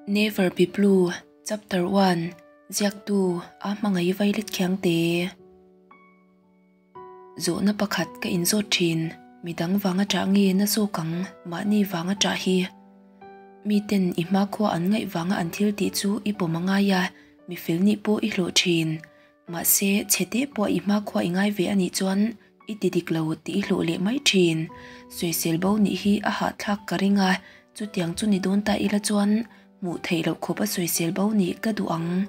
Never Be Blue, Chapter 1, Ziaktu, A Hmangaih Violet Khiangte. Zawhna pakhat ka inzawt thin, midang vanga ṭah nge na zawk ang, mahni vanga ṭah hi. Miten i hmakhua an ngaih vanga an thil tih chu i pawm a ngai a, mi fel nih pawh i hlawh thin. Mahse, chhete pawh i hmakhua i ngai ve a nih chuan i ti dik lo tih i hlawh leh mai thin. Sawisel bo nih hi a hahthlak ka ring a, chutiang chu ni dawn ta ila chuan hmuh theih loh khawp a sawisel bo nih ka duh ang.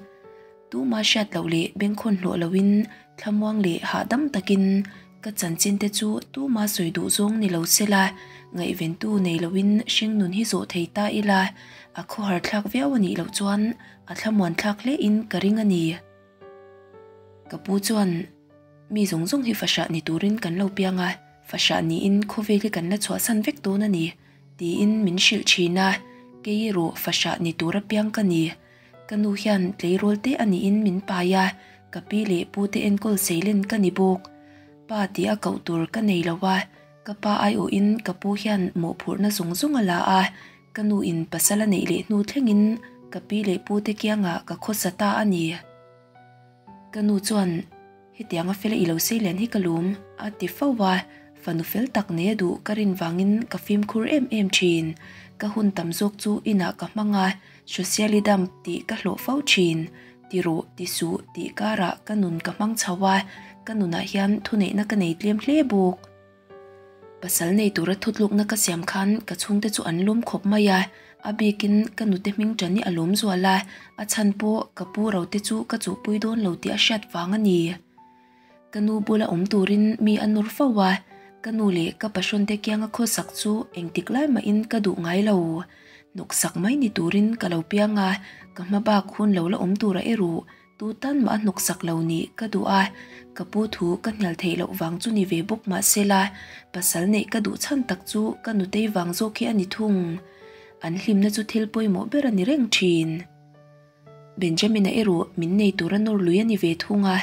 Tuma hriat loh leh bengkhawn hlawh loin thlamuang leh hahdam takin ka chanchin te chu tuma sawi duh zawng ni lo sela, ngaihventu nei loin hringnun hi zawh thei ta ila, a khawhar thlak viau a nih loh chuan a thlamuan thlak hle in ka ring a ni. Ka pu chuan mi zawng zawng hi fahrah ni turin kan lo piang a, fahrah niin khawvel hi kan la chhuahsan vek dawn a ni, tiin min hrilh thin a, kei erawh fahrah ni tura piang ka ni. Ka nu hian tleirawl te a niin min pai a, ka pi leh pu te enkawl seilen ka ni bawk. Pa tih a koh tur ka nei lo a, ka pa aiawhin ka pu hian mawhphurhna zawng zawng a la a, Ka nu in pasal a neih leh hnu thlengin ka pi leh pu te kiangah ka khawsa ta a ni. Ka nu chuan, Hetianga fela i lo sei lian hi ka lum, a ti fo a, fanu fel tak nei a duh ka rin vangin ka fimkhur em em thin. Ka hun tam zawk chu inah ka hmang a, socialidam tih ka hlawh fo thin. Ti rawh, ti suh tih karah ka nun ka hmang chho a, ka nunah hian thuneihna ka nei tlem hle bawk. Pasal nei tura thutlukna ka siam khan ka chhungte chu an lawm khawp mai a, a bikin ka nute hming ṭan hi a lawm zual a, a chhan pawh ka pu rote chu ka chuhpui dawn lo tih a hriat vang a ni. Ka nu bula awm turin mi a nawr fo a, ka nu leh ka pahrawnte kianga khawsak chu engtik lai mahin ka duh ngai lo. Hnawksak mai ni turin ka lo piang a, ka hma bak hun lo la awm tura erawh Tu tan mah a hnawksak lo nih ka duh a, ka pu thu ka hnial theih loh vang chu ni ve bawk mah sela, pasal neih ka duh chhan tak chu ka nutei vang zawk hi a ni thung. An hlimna chu thil pawimawh ber a ni reng thin. Benjamin-a erawh min nei tura nawr lui a ni ve thung a,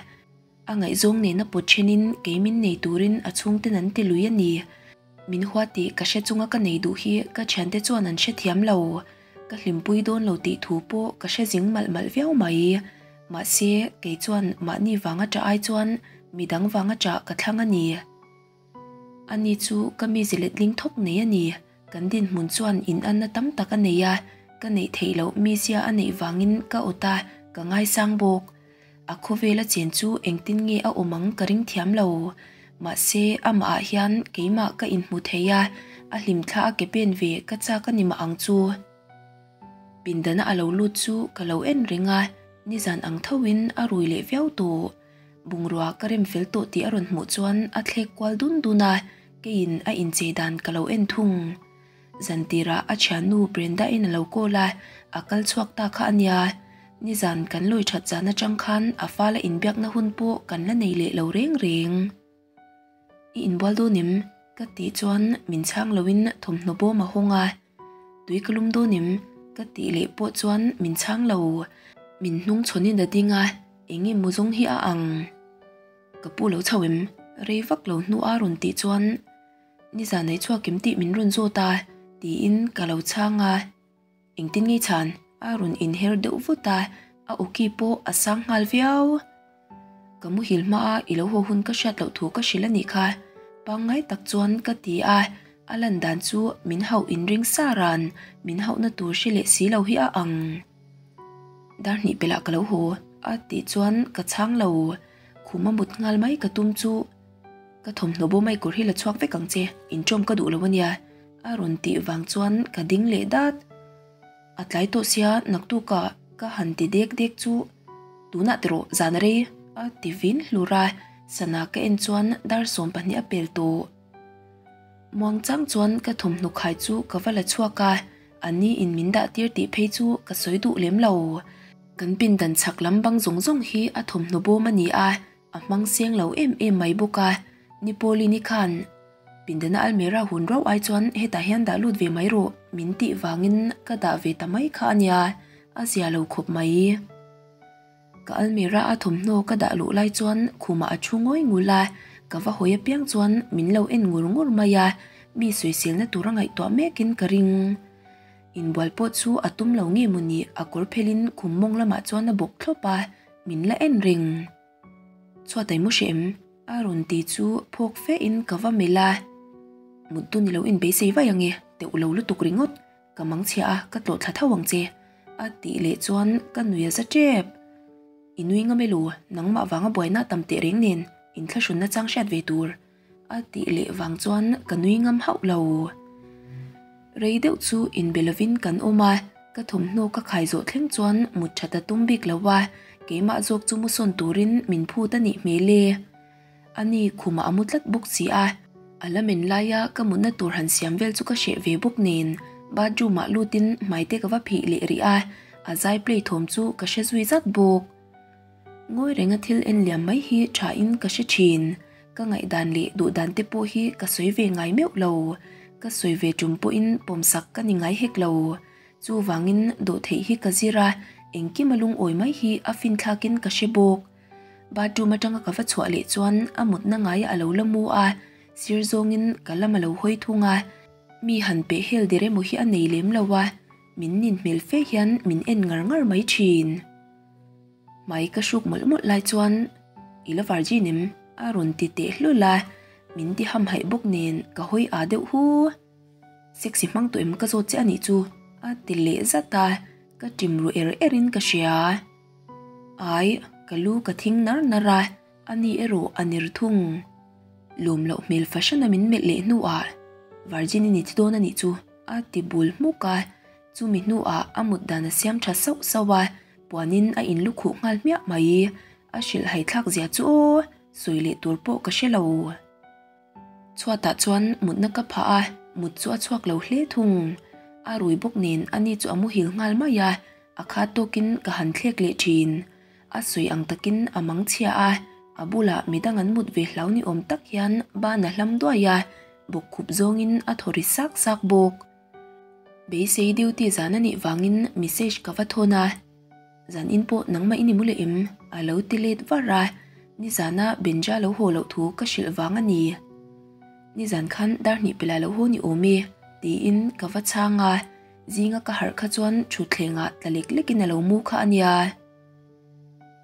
a ngaihzawng nena pawt thenin kei min nei turin a chhungten an ti lui a ni. Min hua tih ka hre chunga ka nei duh hi ka thiante chuan an hrethiam lo. Ka hlimpui dawn lo tih thu pawh ka hre zing malh malh viau mai. Mahse, kei chuan mahni vanga ṭah ai chuan midang vanga ṭah ka thlang a ni. Ani chu ka mi ziletling thawk nei a ni. Kan dinhmun chuan inanna tam tak a nei a, ka neih theih loh mizia a neih vangin ka awt a, ka ngaisang bawk. A khawvela chen chu engtin nge a awm ang ka ring thiam lo. Mahse, amah ah hian keimah ka inhmu thei a, a hlimthla a ke pen ve ka chak a ni mah ang chu. Pindana a lo lut chu ka lo en reng a, nizan ang thoin a rui leh viau tawh. Bungrua ka rem fel tawh tih a rawn hmuh chuan a thlek kual dun dun a, keiin a inchei dan ka lo en thung. Zantirah a thiannu Brenda-in a lo call a, a kal chhuak ta kha a nia. Nizan kan lawi that zan atang khan a fala inbiakna hun pawh kan la nei leh lo reng reng. I inbual dawn em? Ka tih chuan min chhang loin thawmhnaw bawm a hawng a. Tui ka lum dawn em? Ka tih leh pawh chuan min chhang lo. Min hnung chhawnin a ding a, eng emaw zawng hi a ang. Ka pu lo chho em? Rei vak lo hnu a rawn tih chuan Nizan ei chhuak em tih min rawn zawt a, tiin ka lo chhang a. Engtin nge chhan? A rawn inher deuh vut a, a awki pawh a sang nghal viau. Ka muhil hma a, i lo haw hun ka hriat loh thu ka hrilh a nih kha. Pangngai tak chuan ka ti a, a lan dan chu min hauh inring sa ran, min hauhna tur hre leh si lo hi a ang. Dar hnih pelh ah ka lo haw, a tih chuan ka chhang lo. Khum a mut nghal mai ka tum chu. Ka thawmhnaw bawm ai kawr hi la chhuak vek ang che, inṭawm ka duh lo a nia, a rawn tih vang chuan ka ding leh dat. A tlai tawh sia naktukah ka han ti dek dek chu tunah tiraw zan rei a ti vin hlur a, sana ka en chuan dar 12 a pel tawh. Muangchang chuan ka thawmhnaw khai chu ka va la chhuak a, a ni in min dah tir tih phei chu ka sawi duh lem lo. Kan pindan chhak lam bang zawng zawng hi a thawmhnaw bawm a ni a, A hmang seng lo em em mai bawk a, ni Pauline-i khan pindana almirah hun rauh ai chuan hetah hian dah lut ve mai rawh min tih vangin ka dah ve ta mai kha a nia, a zia lo khawp mai. Ka almirah a thawmhnaw ka dah luh lai chuan khumah a thu ngawi ngul a, ka va hawi apiang chuan min lo en ngur ngur mai a, mi sawiselna tur a ngaihtuah mekin ka ring. Inbual pawh chu a tum lo nge mawni a kawr phelin khum mawng lamah chuan a bawk thlawp a, min la en reng. Chhuat ai mu hreh em? A rawn ti chu phawk fe in ka va melh a. Mut dun i lo inbeisei vaih ange, teuh lo lutuk ringawt. Ka mang chhia a, ka tlawh thla tho ang che. A tih leh chuan ka nui a za tep. I nui ngam elo, nangmah vanga buaina tam teh reng nen inthlahrunna chang hriat ve tur. A tih leh vang chuan ka nui ngam hauh lo. Rei deuh chu inbe lovin kan awm a, ka thawmhnaw ka khai zawh thleng chuan mut that a tum bik lo a, keimah zawk chu mu sawn turin min phut a nih hmel e. Ani khumah a mu tlat bawk si a, a la men laia ka mutna tur han siam vel chu ka hreh ve bawk nen bathroom ah lutin hmai te ka va phih leh rih a, a zai play thawm chu ka hre zui zat bawk. Ngawi renga thil en liam mai hi tha in ka hre thin. Ka ngaihdan leh duhdan te pawh hi ka sawi ve ngai meuh lo. Ka sawi ve tum pawhin pawmsak ka ni ngai hek lo. Chuvangin dawhtheih hi ka zir a, engkim a lungawi mai hi a finthlakin ka hre bawk. Bathroom atanga ka va chhuah leh chuan a mutna ngaiah a lo la mu a, sir zawngin ka lam a lo hawi thung a. Mi han peh hel der emaw hi a nei lem lo a, min nin hmel fe hian min en ngar ngar mai thin. Hmai ka hruk mawlh mawlh lai chuan I la virgin em? a rawn ti teh hlul a, min ti hamhaih bawk nen ka hawi â deuh hu. Sexy hmang tawh em ka zawt che a nih chu a ti leh zat a, ka ṭim ru er er in ka hria. Ai, ka lu ka thing nar nar a, ani erawh a ner thung. Lawm loh hmel fahran a min melh leh hnuah Virgin i ni thi dawn a nih chu a ti bul hmuk a, Chumi hnuah a mut dan a siam tha sauh sauh a, puanin a inlu khuh nghal hmiah mai. A hrilh haithlak zia chu aw, sawi leh tur pawh ka hre lo. Chhuatah chuan mutna ka phah a, mut chu a chhuak lo hle thung. A rui bawk nen ani chu a muhil nghal mai a, a khat tawkin ka han thlek leh thin. A sawi ang takin a mang chhia a, a bulah midang an mut ve hlau ni awm tak hian ban a hlam duai a, bawkkhup zawngin a thaw ri sak sak bawk. Beisei duty zan a nih vangin message ka va thawn a, Zan in pawh nangmah i ni mu leh em? a lo ti let var a, nizana Benja lo haw loh thu ka hrilh vang a ni. Nizan khan dar hnih pela lo haw ni awm e, tiin ka va chhang a, zinga ka harh kha chuan thutthlengah tla lek lekin a lo mu kha a nia.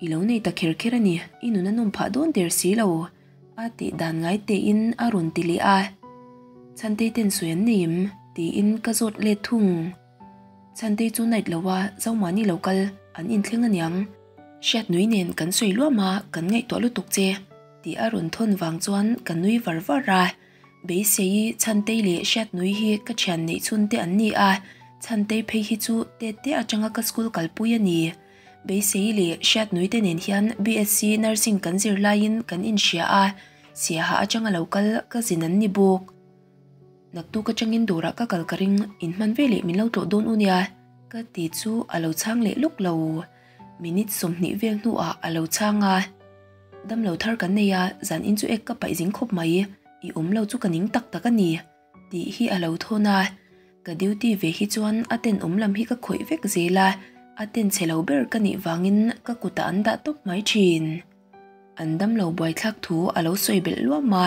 I lo nei ta kher kher a ni, i nun a nawm phah dawn der si lo, a tih dan ngai tein a rawn ti leh a. Chhantei ten sawi an nei em? tiin ka zawt let thung. Chhantei chu night lo a, Zomani lo kal, an inthleng aniang. Hriatnui nen kan sawi luam a, kan ngaihtuah lutuk che, tih a rawn thawn vang chuan ka nui var var a. Beisei, Chhantei leh Hriatnui hi ka thian neih chhun te an ni a, Chhantei phei hi chu tet te atanga ka school kalpui a ni. Beisei leh Hriatnui te nen hian BSc Nursing kan zir laiin kan inhria a, Siaha atanga lo kal ka zin an ni bawk. Naktuk atangin dawrah ka kal ka ring, inhman veleh min lo tlawh dawn u nia, ka ti chu a lo chhang leh lawk lo. Minute 20 vel hnuah a lo chhang a. Damlo thar kan nei a, zan in chu ek ka paih zing khawp mai, i awm lo chu ka ning tak tak a ni, tih hi a lo thawn a. Ka duty ve hi chuan a tenawm lam hi ka khawih vek zel a, a ten chhe lo ber ka nih vangin ka kutah an dah tawp mai thin. An damlo buaithlak thu a lo sawi belh luam a,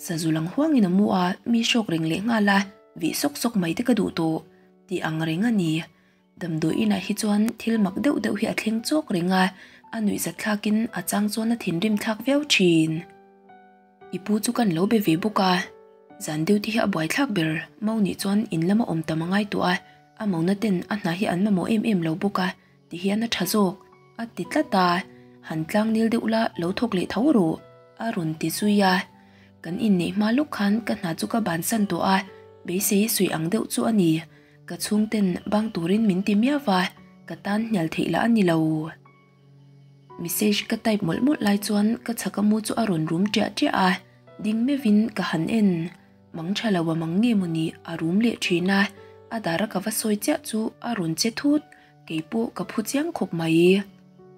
sazu lang huangin a mu a, mi hrawk reng leh nghal a, vih sawk sawk mai te ka duh tawh, tih ang reng a ni. Damdawi inah hi chuan thil mak deuh deuh hi a thleng chawk reng a, a nuihzat thlakin a chang chuan a thinrim thlak viau thin. I pu chu kan lo be ve bawk a, zan deuh te hi a buai thlak ber, Mau nih chuan in lama awm tam a ngai tawh a, a mona ten a hna hi an mamawh em em lo bawk a, ti hian a tha zawk, a ti tlat a, han tlang nil deuh la lo thawk leh tho rawh, a rawn ti zui a. Kan inneih hma lawk khan ka hna chu ka bansan tawh a, beisei suih ang deuh chu a ni. Ka chhungten bang turin min ti miau va, ka tan hnial theih lah a ni lo. Message ka type mawlh mawlh lai chuan ka chhaka mu chu a rawn rum ṭiah ṭiah a, ding meuhin ka han en. Mang ṭha lo a mang nge mawni a rum leh ṭhin a, a dara ka va sawi chiah chu a rawn che thut, kei pawh ka phu chiang khawp mai.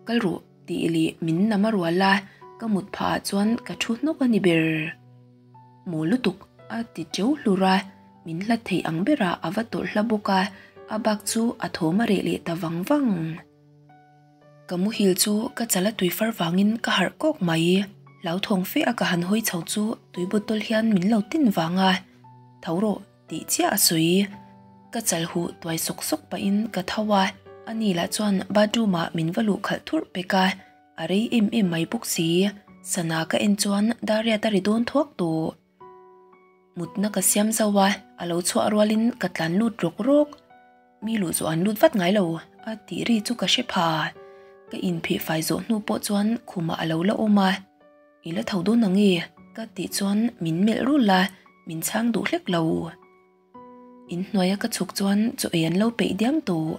Kal rawh tih leh min nam a rual a, ka mut phah ah chuan ka thu hnawk a ni ber. Maw lutuk a ti teuh hlur a, min hlat thei ang berah a va tawlh hla bawk a, a bak chu a thawm a reh leh ta vang vang. Ka muhil chu ka chal a tui far vangin ka harh kawk mai. Hlauthawng fe a ka han hawi chho chu tui bottle hian min lo tin vang a, Tho rawh tih chiah a sawi. Ka chal huh tuai sawk sawk pahin ka tho a, ani lah chuan bathroom ah min va luh khalh thurh pek a, a rei em em mai bawk si. Sana ka en chuan Dariat a ri dawn thuak tawh. Mutna ka siam zauh a, a lo chhuah rualin ka tlan lut rawk rawk. Mi luh zawh an lut vat ngai lo a tih ri chu ka hre pha. Ka inpheh fai zawh hnu pawh chuan khumah a lo la awm a. I la tho dawn ang e ka tih chuan min melh rul a, min chhang duh hlek lo. Inhnuaia ka chhuk chuan chaw ei an lo peih diam tawh.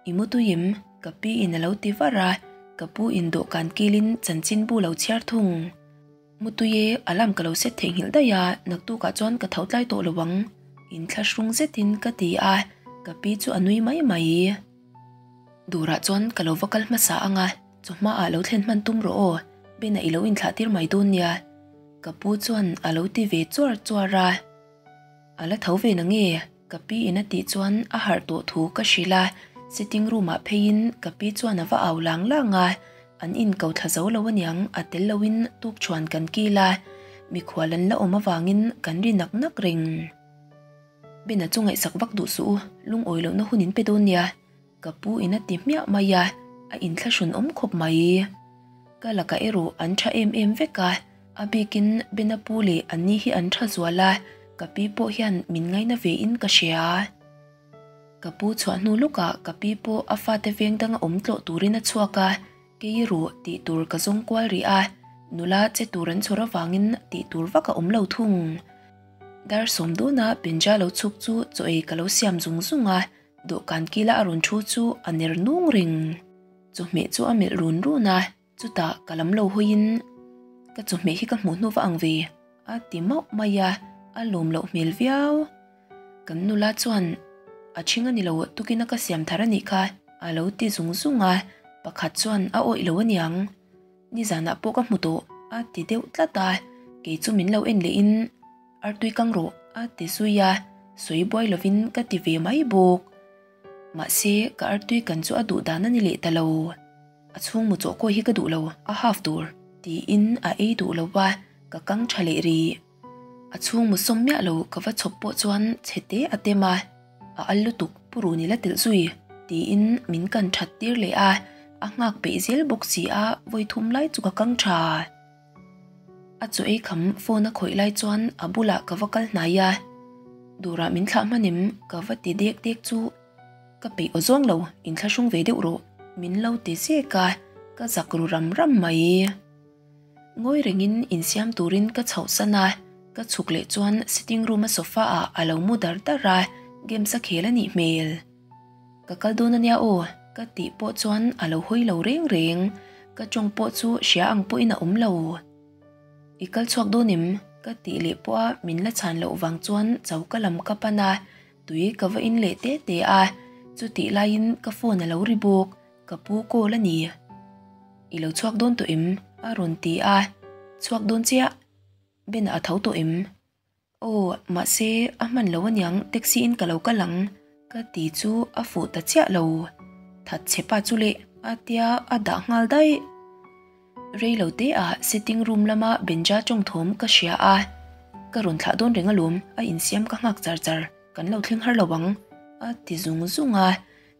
I mu tui em? Ka pi in a lo ti var a, ka pu in dawhkan kilin chanchinbu lo chhiar thung. Mu tui e, alarm ka lo set theihnghilh daih a, naktukah chuan ka tho tlai tawh lo ang. Inthlahrung zetin ka ti a, ka pi chu a nui mai mai. Durah chuan ka lo va kal hmasa ang a, chawhma ah lo thlen hman tum rawh aw, Ben-a i lo inthlah tir mai dawn nia. Ka pu chuan a lo ti ve chuar chuar a. A la tho ve na nge? Ka pi in a tih chuan a harh tawh thu ka hrilh a, sitting room ah pheiin ka pi chuan a va au lang lang a, an in ko thla zo lo aniang a tel loin tukṭhuan kan kil a, mikhual an la awm avangin kan ri nak nak reng. Bena chu ngaihsak vak duh suh u, lungawi lohna hun in pe dawn nia. Ka pu in a ti hmiah mai a, a inthlahrun awm khawp mai. Ka lakah erawh an tha em em vek a, a bikin Bena pu leh Anni hi an tha zual a, ka pi pawh hian min ngaina ve in ka hria. Ka pu chhuah hnu lawkah ka pi pawh a fate veng danga awm tlawh turin a chhuak a, kei erawh tih tur ka zawng kual rih a, nula che tur an chhawr avangin tih tur vak a awm lo thung. Dar sawm dawna Benja lo chhuk chu chaw ei ka lo siam zung zung a, Dawhkan kila a rawn thu chu a ner nung reng. Chawhmeh chu a melh run run a, chutah ka lam lo hawiin, Ka chawhmeh hi ka hmuh hnu va ang ve, a ti mauh mai a, a lawm loh hmel viau. Kan nula chuan, A ṭhing a ni lo, tukina ka siam thar a nih kha, a lo ti zung zung a, pakhat chuan a awih lo aniang. Nizanah pawh ka hmu tawh, a ti deuh tlat a, kei chu min lo en lehin, Artui kang rawh a ti zui a, sawi buai lovin ka ti ve mai bawk. Mahse, ka artui kan chu a duh dan a ni leh ta lo. A chhung mu chawh kawi hi ka duh lo, a half tur tiin a ei duh lo va, ka kang tha leh rih. A chhung mu sawm miah lo ka va chhawp pawh chuan chhe te a tem a, a al lutuk pu run ila telh zui tiin min kan that tir leh a, a nghak peih zel bawk si a, vawi thum lai chu ka kang tha. A chaw ei kham phone a khawih lai chuan a bulah ka va kal hnai a, dawrah min thlah hman em ka va ti dek dek chu ka peih aw zawng lo, inthlahrung ve deuh rawh min lo ti zek a, ka zak ru ram ram mai. Ngawi rengin insiam turin ka chhoh san a, ka chhuk leh chuan sitting room a sofa ah a lo mu dar dar a, games a khel a nih hmel. Ka kal dawn ania aw, ka tih pawh chuan a lo hawi lo reng reng. Ka tawng pawh chu hria ang pawhin a awm lo. I kal chhuak dawn em? Ka tih leh pawh a min la chhan loh vang chuan choka lam ka pan a, tui ka va in leh te te a. Chutih laiin ka phone a lo ri bawk, ka pu call a ni. I lo chhuak dawn tawh em? A rawn ti a, chhuak dawn chiah. Ben a tho tawh em? Aw, mahse a hman lo aniang taxi in ka lo kal ang ka ti chu a fuh ta chiah lo. That che pa chu leh a tia a dah nghal daih. Rei lo te ah sitting room lama Benja tawng thawm ka hria a, ka rawn thlah dawn reng alawm a insiam ka nghak char char kan lo thleng har lo ang a ti zung zung a,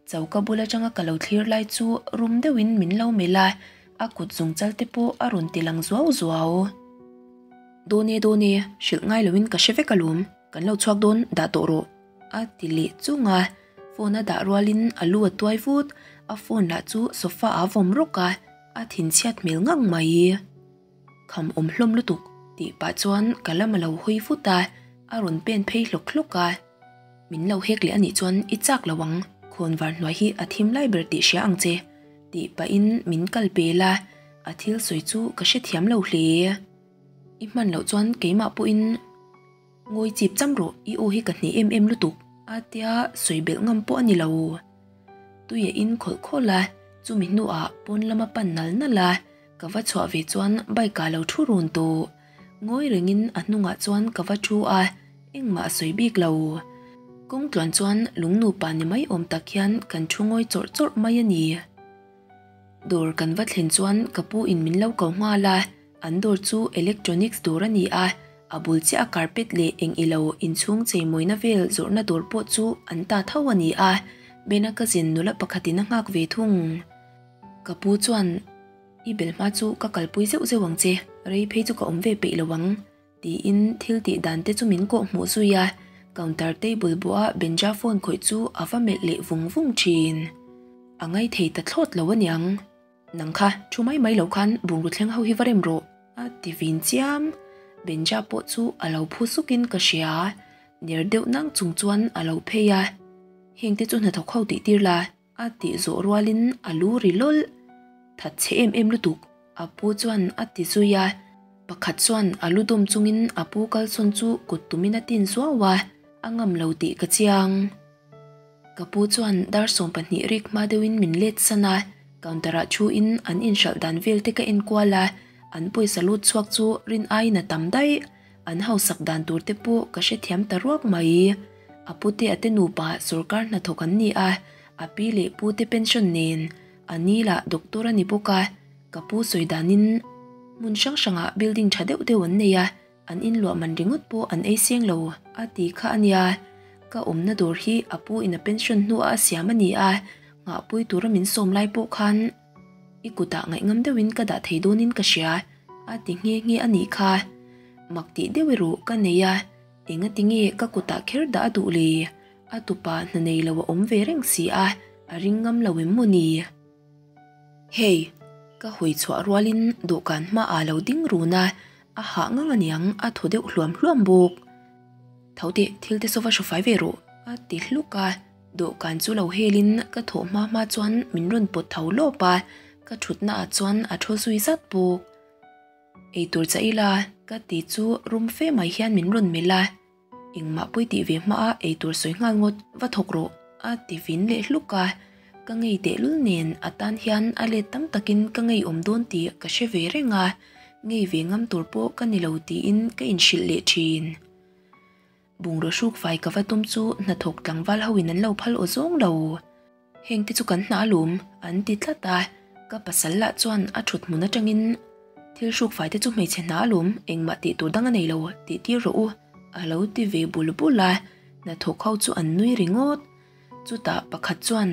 choka bul atanga ka lo thlir lai chu rum deuhin min lo melh a, a kut zung chal te pawh a rawn ti lang zuau zuau. Dawn e dawn e, hrilh ngai loin ka hre vek alawm, kan lo chhuak dawn dah tawh rawh a ti leh chung a, phone a dah rualin a lu a tuai vut, a phone lah chu sofa ah a vawm rawk a, a thinchhiat hmel ngang mai. Kham awm hlawm lutuk tih pah chuan ka lam a lo hawi vut a, a rawn pen phei hlawk hlawk a. Min lo hek leh anih chuan i chak lo ang, khawnvar hnuai hi a thim lai ber tih hria ang che tih pahin min kal pel a, a thil sawi chu ka hrethiam lo hle. I hman loh chuan keimah pawhin ngawi chip cham rawh, i aw hi ka hne em em lutuk a tia sawi belh ngam pawh a ni lo. Tui a in khawlh khawlh a, chumi hnuah pawn lama pan nal nal a, ka va chhuah ve chuan bike ah lo thu run tawh. Ngawi rengin a hnungah chuan ka va thu a, engmah a sawi bik lo. Kawng tluan chuan lung nupa ni mai awm tak hian kan thu ngawi chawrh chawrh mai a ni. Dawr kan va thlen chuan ka pu in min lo ko nghal a, an dawr chu electronics dawr a ni a, A bul chiah a carpet leh eng ilo inchhung cheimawina vel zawrhna dawr pawh chu an ta tho a ni a, Bena cousin nula pakhatin a nghak ve thung. Ka pu chuan, I bel hma chu ka kalpui zeuh zeuh ang che, rei phei chu ka awm ve peih lo ang, tiin thil tih dan te chu min kawh hmuh zui a, counter table bawha Benja phone khawih chu a va melh leh vung vung thin. A ngaithei ta thlawt lo aniang. Nang kha, thu mai mai lo khan bungraw thleng ho hi va rem rawh, a ti vin chiam. Benja pawh chu a lo phu sukin ka hria. Ner deuh nang chung chuan a lo phei a, Hengte chu hnathawk ho tih tir la, a tih zawh rualin a lu ri lawlh. That chhe em em lutuk, a pu chuan a ti zui a. Pakhat chuan a lu dawm chungin a pu kalsawn chu kut tumin a tin zuau a, a ngam lo tih ka chiang. Ka pu chuan dar 12 rik hma deuhin min let san a, counter ah thu in an inhralh dan vel te ka en kual a, an pawisa lut chhuak chu rin aiin a tam daih, an hausak dan tur te pawh ka hrethiam ta ruak mai. A pute a te nupa sawrkar hnathawk an ni a, a pi leh pu te pension nen, a ni lah doctor a ni bawk a, ka pu sawi danin hmun hrang hrangah building tha deuh deuh an nei a, An inluah man ringawt pawh an ei seng lo a ti kha a nia. Ka awmna dawr hi a pu in a pension hnuah a siam a ni a, nghahpui tura min sawm lai pawh khan i kutah ngaihngam deuhin ka dah thei dawnin ka hria a ti nghe nghe a nih kha. Mak tih deuh erawh ka nei a, engati nge ka kutah kher dah a duh le? A tupa hna nei lo a awm ve reng si a, a ring ngam lo em maw ni? Hei! Ka hawi chhuah rualin dawhkan hmaah lo ding run a, A hah ngang aniang a thaw deuh hluam hluam bawk. Tho teh thil te saw va hru fai ve rawh a ti hluk a, dawhkan chu lo helin ka thawh hma hma chuan min rawn pawt tho lawp a, ka thutna ah chuan a thaw zui zat bawk. Eitur chah ila ka ti chu rum fe mai hian min rawn melh a. Engmah pawi tih ve hma a eitur sawi nghal ngawt va thawk rawh a ti vin leh hluk a, ka ngei tehlul nen a tan hian a let tam takin ka ngeiawm dawn tih ka hre ve reng a, ngei ve ngam tur pawh ka ni lo tiin ka inhrilh leh thin. Bungraw hruk fai ka va tum chu hnathawk tlangval ho in an lo phal aw zawng lo. Heng te chu kan hna alawm an ti tlat a, ka pasal lah chuan a thut hmun atangin thil hruk fai te chu hmeichhe hna alawm engmah tih tur dang a nei lo tih tir rawh u a lo ti ve bul bul a, hnathawk ho chu an nui ringawt. Chutah pakhat chuan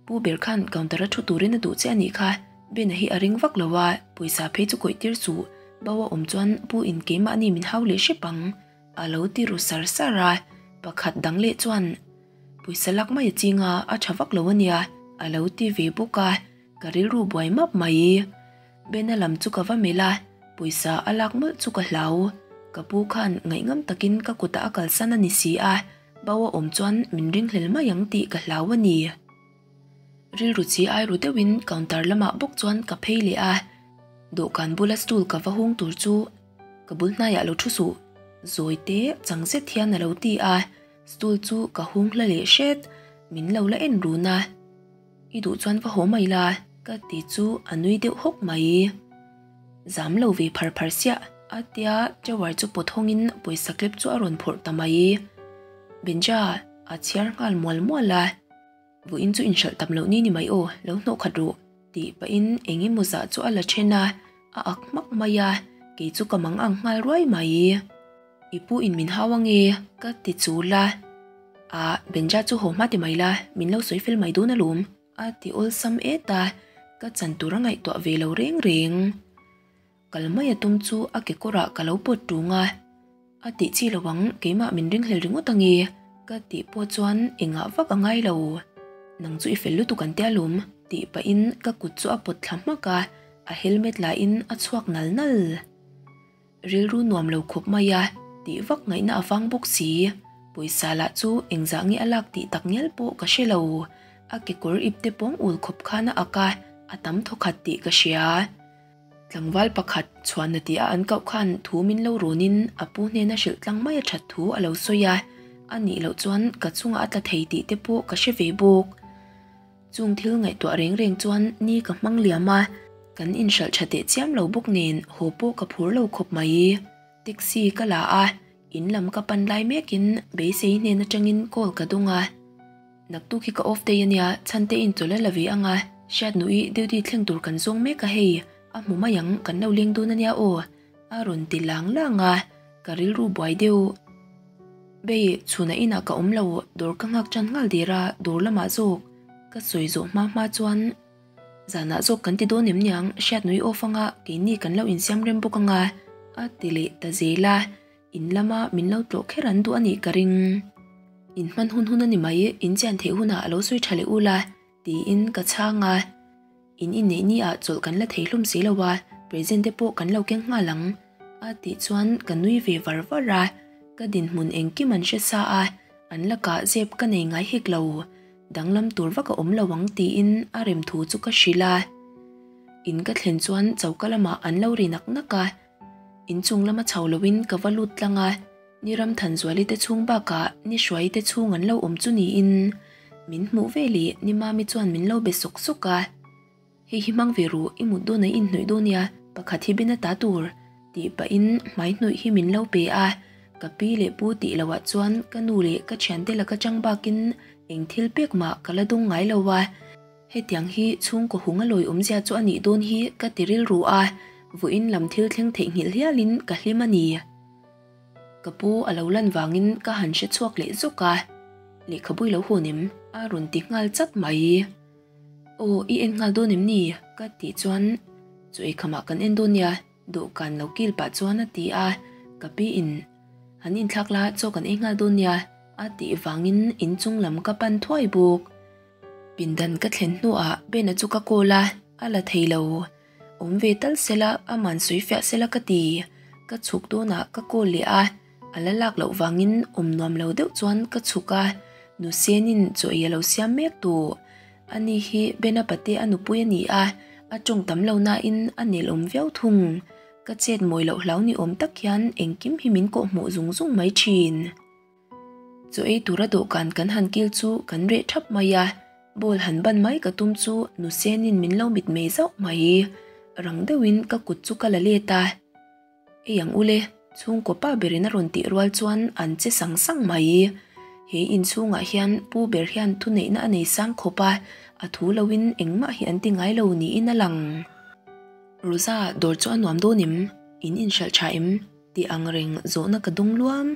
Pu ber khan counter a thu turin a duh che a nih kha, Bena hi a ring vak lo a, pawisa phei chu kawih tir suh, bo a awm chuan Pu in keimahni min hau leh hrep ang a lo ti ru sar sar a, pakhat dang leh chuan Pawisa lak mai a ching a, a tha vak lo a nia, a lo ti ve bawk a, ka rilru buai map mai. Bena lam chu ka va melh a, pawisa a lak mawlh chu ka hlau. Ka pu khan ngaihngam takin ka kutah a kalsan a ni si a, bo a awm chuan min ringhlel mai ang tih ka hlau a ni. Rilru chi ai ru deuhin counter lamah bawk chuan ka phei leh a, dawhkan bula stool ka va hung tur chu ka bul hnaiah lo thu suh, zawi te chang zet hian a lo ti a. Stool chu ka hung hla leh hret, min lo la en run a, I duh chuan va haw mai la ka ti chu a nui deuh hawk mai. Zam lo ve phar phar siah a tia tower chu pawt hawngin pawisa clip chu a rawn phawrh ta mai. Benja a chhiar nghal mual mual a. Vawiin chu inhralh tam loh ni ni mai aw, lo hnawh khat rawh tih pahin eng emaw zah chu a la then a, a ak hmak mai a, kei chu ka mang ang nghal ruai mai. I pu in min hau ange ka ti chul a, ah Benja chu haw hma ti mai la, min lo sawi fel mai dawn alawm a ti awlsam et a, ka chan tur a ngaihtuah ve lo reng reng. Kal mai a tum chu a kekawrah ka lo pawt tung a, a tih chi lo ang keimah min ringhlel ringawt ange ka tih pawh chuan engah vak a ngai lo. Nang chu i fel lutuk an tia lawm tih pahin ka kut chu a pawt thla hmak a, a helmet lahin a chhuak nal nal. Rilru nuam lo khawp mai a, tih vak ngaihna a vang bawk si. Pawisa lah chu engzah nge a lak tih tak ngial pawh ka hre lo. A kekawr ipte pawng ul khawp khan a ak a, a tam thawkhat tih ka hria. Tlangval pakhat chhuanna tih a an koh khan thu min lo rawnin a pu hnena hrilh tlang mai a that thu a lo sawi a, a nih loh chuan ka chungah a tla thei tih te pawh ka hre ve bawk. Chung thil ngaihtuah reng reng chuan ni ka hmang liam a, kan inhralh tha teh chiam lo bawk nen haw pawh ka phur lo khawp mai. Taxi ka la a, in lam ka pan lai mekin beisei hnen atangin call ka dawng a. Naktuk hi ka off day ania, chhante in chawlh a la ve ang a, hriatnuih duty thleng tur kan zawng mek a hei, a hmu mai ang, kan lo leng dawn ania aw, a rawn ti lang lang a. Ka rilru buai deuh. Bei, chhunah inah ka awm lo, dawr ka nghak tan nghal der a, dawr lamah zawk ka sawi zawh hma hma chuan zanah zawk kan ti dawn em niang, hriatnui off anga keini kan lo insiam rem bawk anga a ti leh ta zel a, in lama min lo tlawh kher an duh a nih ka ring. In hman hun hun a ni mai, in chian theih hunah a lo sawi tha leh ul a. Tiin ka chhang a, In inneih ni ah chawlh kan la thei hlawm si lo a, present te pawh kan lo keng nghal ang a tih chuan ka nui ve var var a, ka dinhmun engkim an hre sa a, an lakah zep ka nei ngai hek lo, danglam tur vak a awm lo ang tiin a rem thu chu ka hrilh a. In ka thlen chuan choka lamah an lo ri nak nak a, inchung lama chho loin ka va lut tlang a. Ni Ramthanzuali te chhung bakah Ni Hruai te chhung an lo awm chu niin min hmuh ve leh Ni Mami chuan min lo be sawk sawk a. Hei hi hmang ve ru, i mut dawn a i inhnawih dawn nia, pakhat hi ben ata tur tih pahin hmai hnawih hi min lo pe a. Ka pi leh pu tih loah chuan ka nu leh ka thiante laka chang bakin eng thil pek mah ka la dawng ngai lo a. Hetiang hi chhungkaw hung a lawi awmzia chu a nih dawn hi ka ti rilru a, vawiin lam thil thleng theihnghilh hialin ka hlim a ni. Ka pu a lo lan vangin ka han hre chhuak leh zawk a, lehkhabu i lo hawn em? a rawn ti nghal chat mai. Aw, i en nghal dawn em ni? ka tih chuan Chaw ei khamah kan en dawn nia, dawhkan lo kil pah chuan a ti a, ka pi in han inthlak la chaw kan ei nghal dawn nia a tih vangin inchung lam ka pan thuai bawk. Pindan ka thlen hnuah Bena chu ka call a, a la thei lo. Awm ve tal sela, aman sawi fiah sela ka ti. Ka chhuk dawnah ka call leh a, a la lak loh vangin awm nuam lo deuh chuan ka chhuk a, Nusenin chaw ei a lo siam mek tawh. Ani hi Bena pate a nupui a ni a, a tawng tam lo nain a nelawm viau thung. Ka chet mawi loh hlau ni awm tak hian engkim hi min kawhhmuh zung zung mai thin. Chaw ei tura dawhkan kan han kil chu kan reh thap mai a, bowl han ban mai ka tum chu Nusenin min lo mit mei zauh mai. Rang deuhin ka kut chu ka la let a, Ei ang ule, chhungkaw pa berin a rawn tih rual chuan an che sang sang mai. He inchhungah hian pu ber hian thuneihna a nei sang khawp a, a thu loin engmah hi an ti ngai lo niin a lang. Rosa, dawr chu a nuam dawn em? In inhralh tha em? Tih ang reng zawhna ka dawng luam.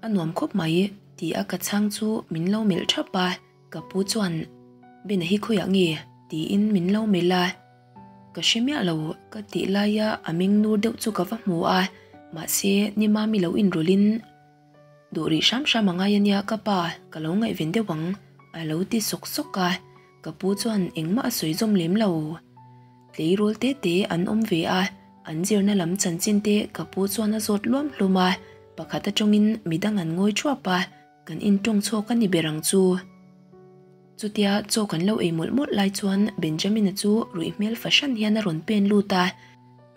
A nuam khawp mai ti a ka chhang chu min lo melh thap a, ka pu chuan Bena hi khawiah nge? tiin min lo melh a, ka hre miah lo ka tih laia a meng nur deuh chu ka va hmu a, mahse ni mami lo inrawlhin duh rih hram hram a ngai a nia ka pa ka lo ngaihven deuh ang a lo ti sawk sawk a, ka pu chuan engmah a sawi zawm lem lo. Tleirawl te te an awm ve a, an zirna lam chanchin te ka pu chuan a zawt luam hlawm a, pakhat atangin midang an ngawi thuap a, kan intawng chhawk a ni ber ang chu. Chutia chaw kan lo ei mawlh mawlh lai chuan Benjamin-a chu ruih hmel fahran hian a rawn pen lut a,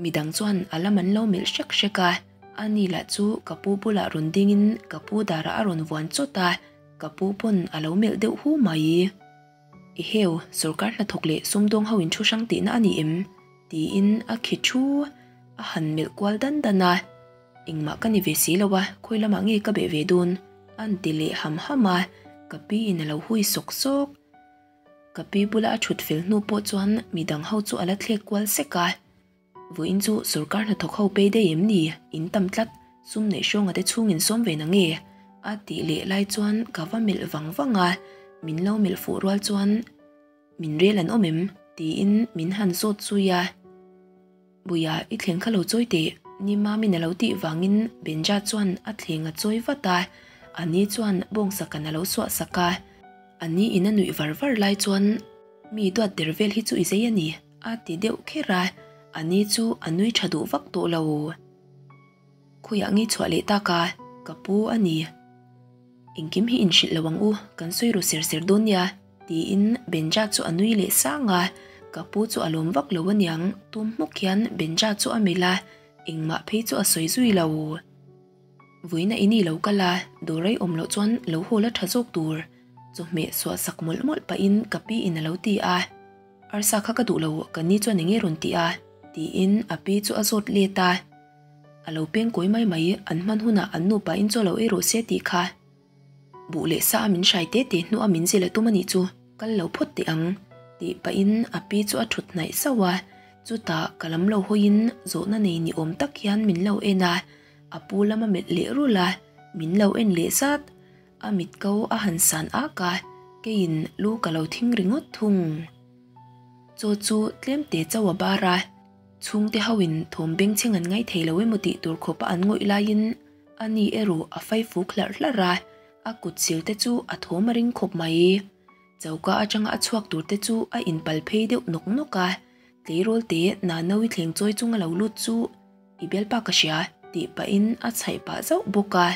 midang chuan a lam an lo melh hrek hrek a, ani lah chu ka pu bulah rawn dingin ka pu darah a rawn vuan chawt a, ka pu pawn a lo melh deuh hu mai. Eheu, sorkar hnathawk leh sumdawng ho in thu hrang tihna a ni em? tiin a khi thu a han melh kual dan dan a. Engmah ka ni ve si lo a, khawi lamah nge ka beh ve dawn? a'n ti leh ham ham a, ka pi in a lo hui sawk sawk. Ka pi bula a thut fel hnu pawh chuan midang ho chu a la thlek kual sek a. Vawiin chu sorkar hnathawk ho pei daih em ni? In tam tlat, sum neih hrawnga te chhungin sawm ve na nge? A tih leh lai chuan ka va melh vang vang a, min lo melh fuh rual chuan Min rel an awm em? tiin min han zawt zui a. Buia i thleng kha lo chawi teh, ni Mamin a lo tih vangin Benja chuan a thleng a chawi vat a, a ni chuan bawngsakan a lo suah sak a. A ni in a nuih var var lai chuan Mi duat der vel hi chu i zei a ni. A ti deuh kher a, a ni chu a nui tha duh vak tawh lo. Khawiah nge chhuah leh tak a, ka pu a ni. Engkim hi inhrilh lo ang u, kan sawi ru ser ser dawn nia, tiin Benja chu a nui leh sang a, ka pu chu a lawm vak lo aniang, tum hmuk hian Benja chu a melh a, engmah phei chu a sawi zui lo. Vawiina i ni lo kal a, dawr ei awm loh chuan lo haw la tha zawk tur, chawhmeh suah sak mawlh mawlh pahin ka pi in a lo ti a. Arsa kha ka duh lo, ka ni chuan enge rawn tih a? tiin a pi chu a zawt let a. A lo peng kawi mai mai, an hman hunah an nupa in chaw lo ei rawh se tih kha. Buh leh sa a min hrai te te hnuah min zil a tum a nih chu, kal lo phawt teh ang, tih pahin a pi chu a thut hnaih sauh a. Chutah ka lam lo hawiin zawhna nei ni awm tak hian min lo en a. A pu lam a melh leh rulh a, min lo en leh zat. A mit ko a han san ak a, keiin lu ka lo thing ringawt thung. Chaw chu tlem te chauh a bar a, chhungte hoin thawm bengchheng an ngaithei lo emaw tih tur khawpa an ngawih laiin ani erawh a fai fuk hlarh hlarh a, a kut sil te chu a thawm a ring khawp mai. Choka atanga a chhuak tur te chu a inpal phei deuh nawk nawk a, tleirawl te Nanaui thleng chawi chunga lo lut chu I bialpa ka hria tih pahin a chhaih pah zauh bawk a.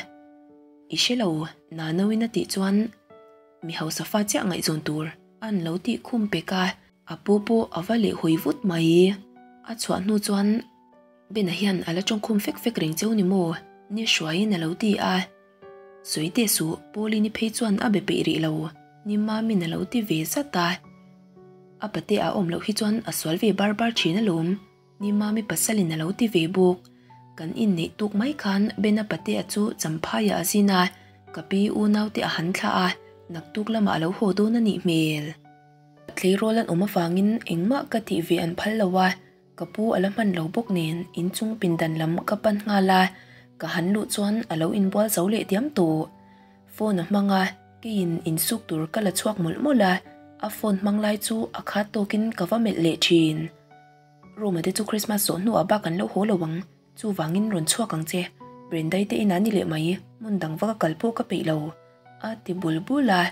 I hre lo, Nanauin a tih chuan mi hausa fa chiah ngaihzawn tur an lo tih khum pek a, a pu pawh a va leh hawi vut mai. A chhuah hnu chuan Bena hian a la tawngkhum fek fek reng cheu ni maw? Ni hruaiin a lo ti a. Sawi teh suh, Pauline-i phei chuan a be peih rih lo, ni Mamin a lo ti ve zat a. A pate a awm loh hi chuan a sual ve bar bar thin alawm, ni Mami pasalin a lo ti ve bawk. Kan inneih tuk mai khan Bena patea chu Champhaiah a zin a, ka pi unaute a han thlah a, naktuk lamah a lo haw dawn a nih hmel. Tleirawl an awm avangin engmah ka tih ve an phal lo a, Ka pu a la hman lo bawk nen inchung pindan lam ka pan nghal a, ka han luh chuan a lo inbual zo leh diam tawh. Phone a hmang a, keiin insuk tur ka la chhuak mawlh mawlh a, a phone hmang lai chu a khat tawkin ka va melh leh thin. Room-a te chu Christmas zawh hnuah bak an lo haw lo ang, chuvangin rawn chhuak ang che. Brendai te inah ni leh mai, hmun dang vaka kal pawh ka peih lo, a ti bul bul a,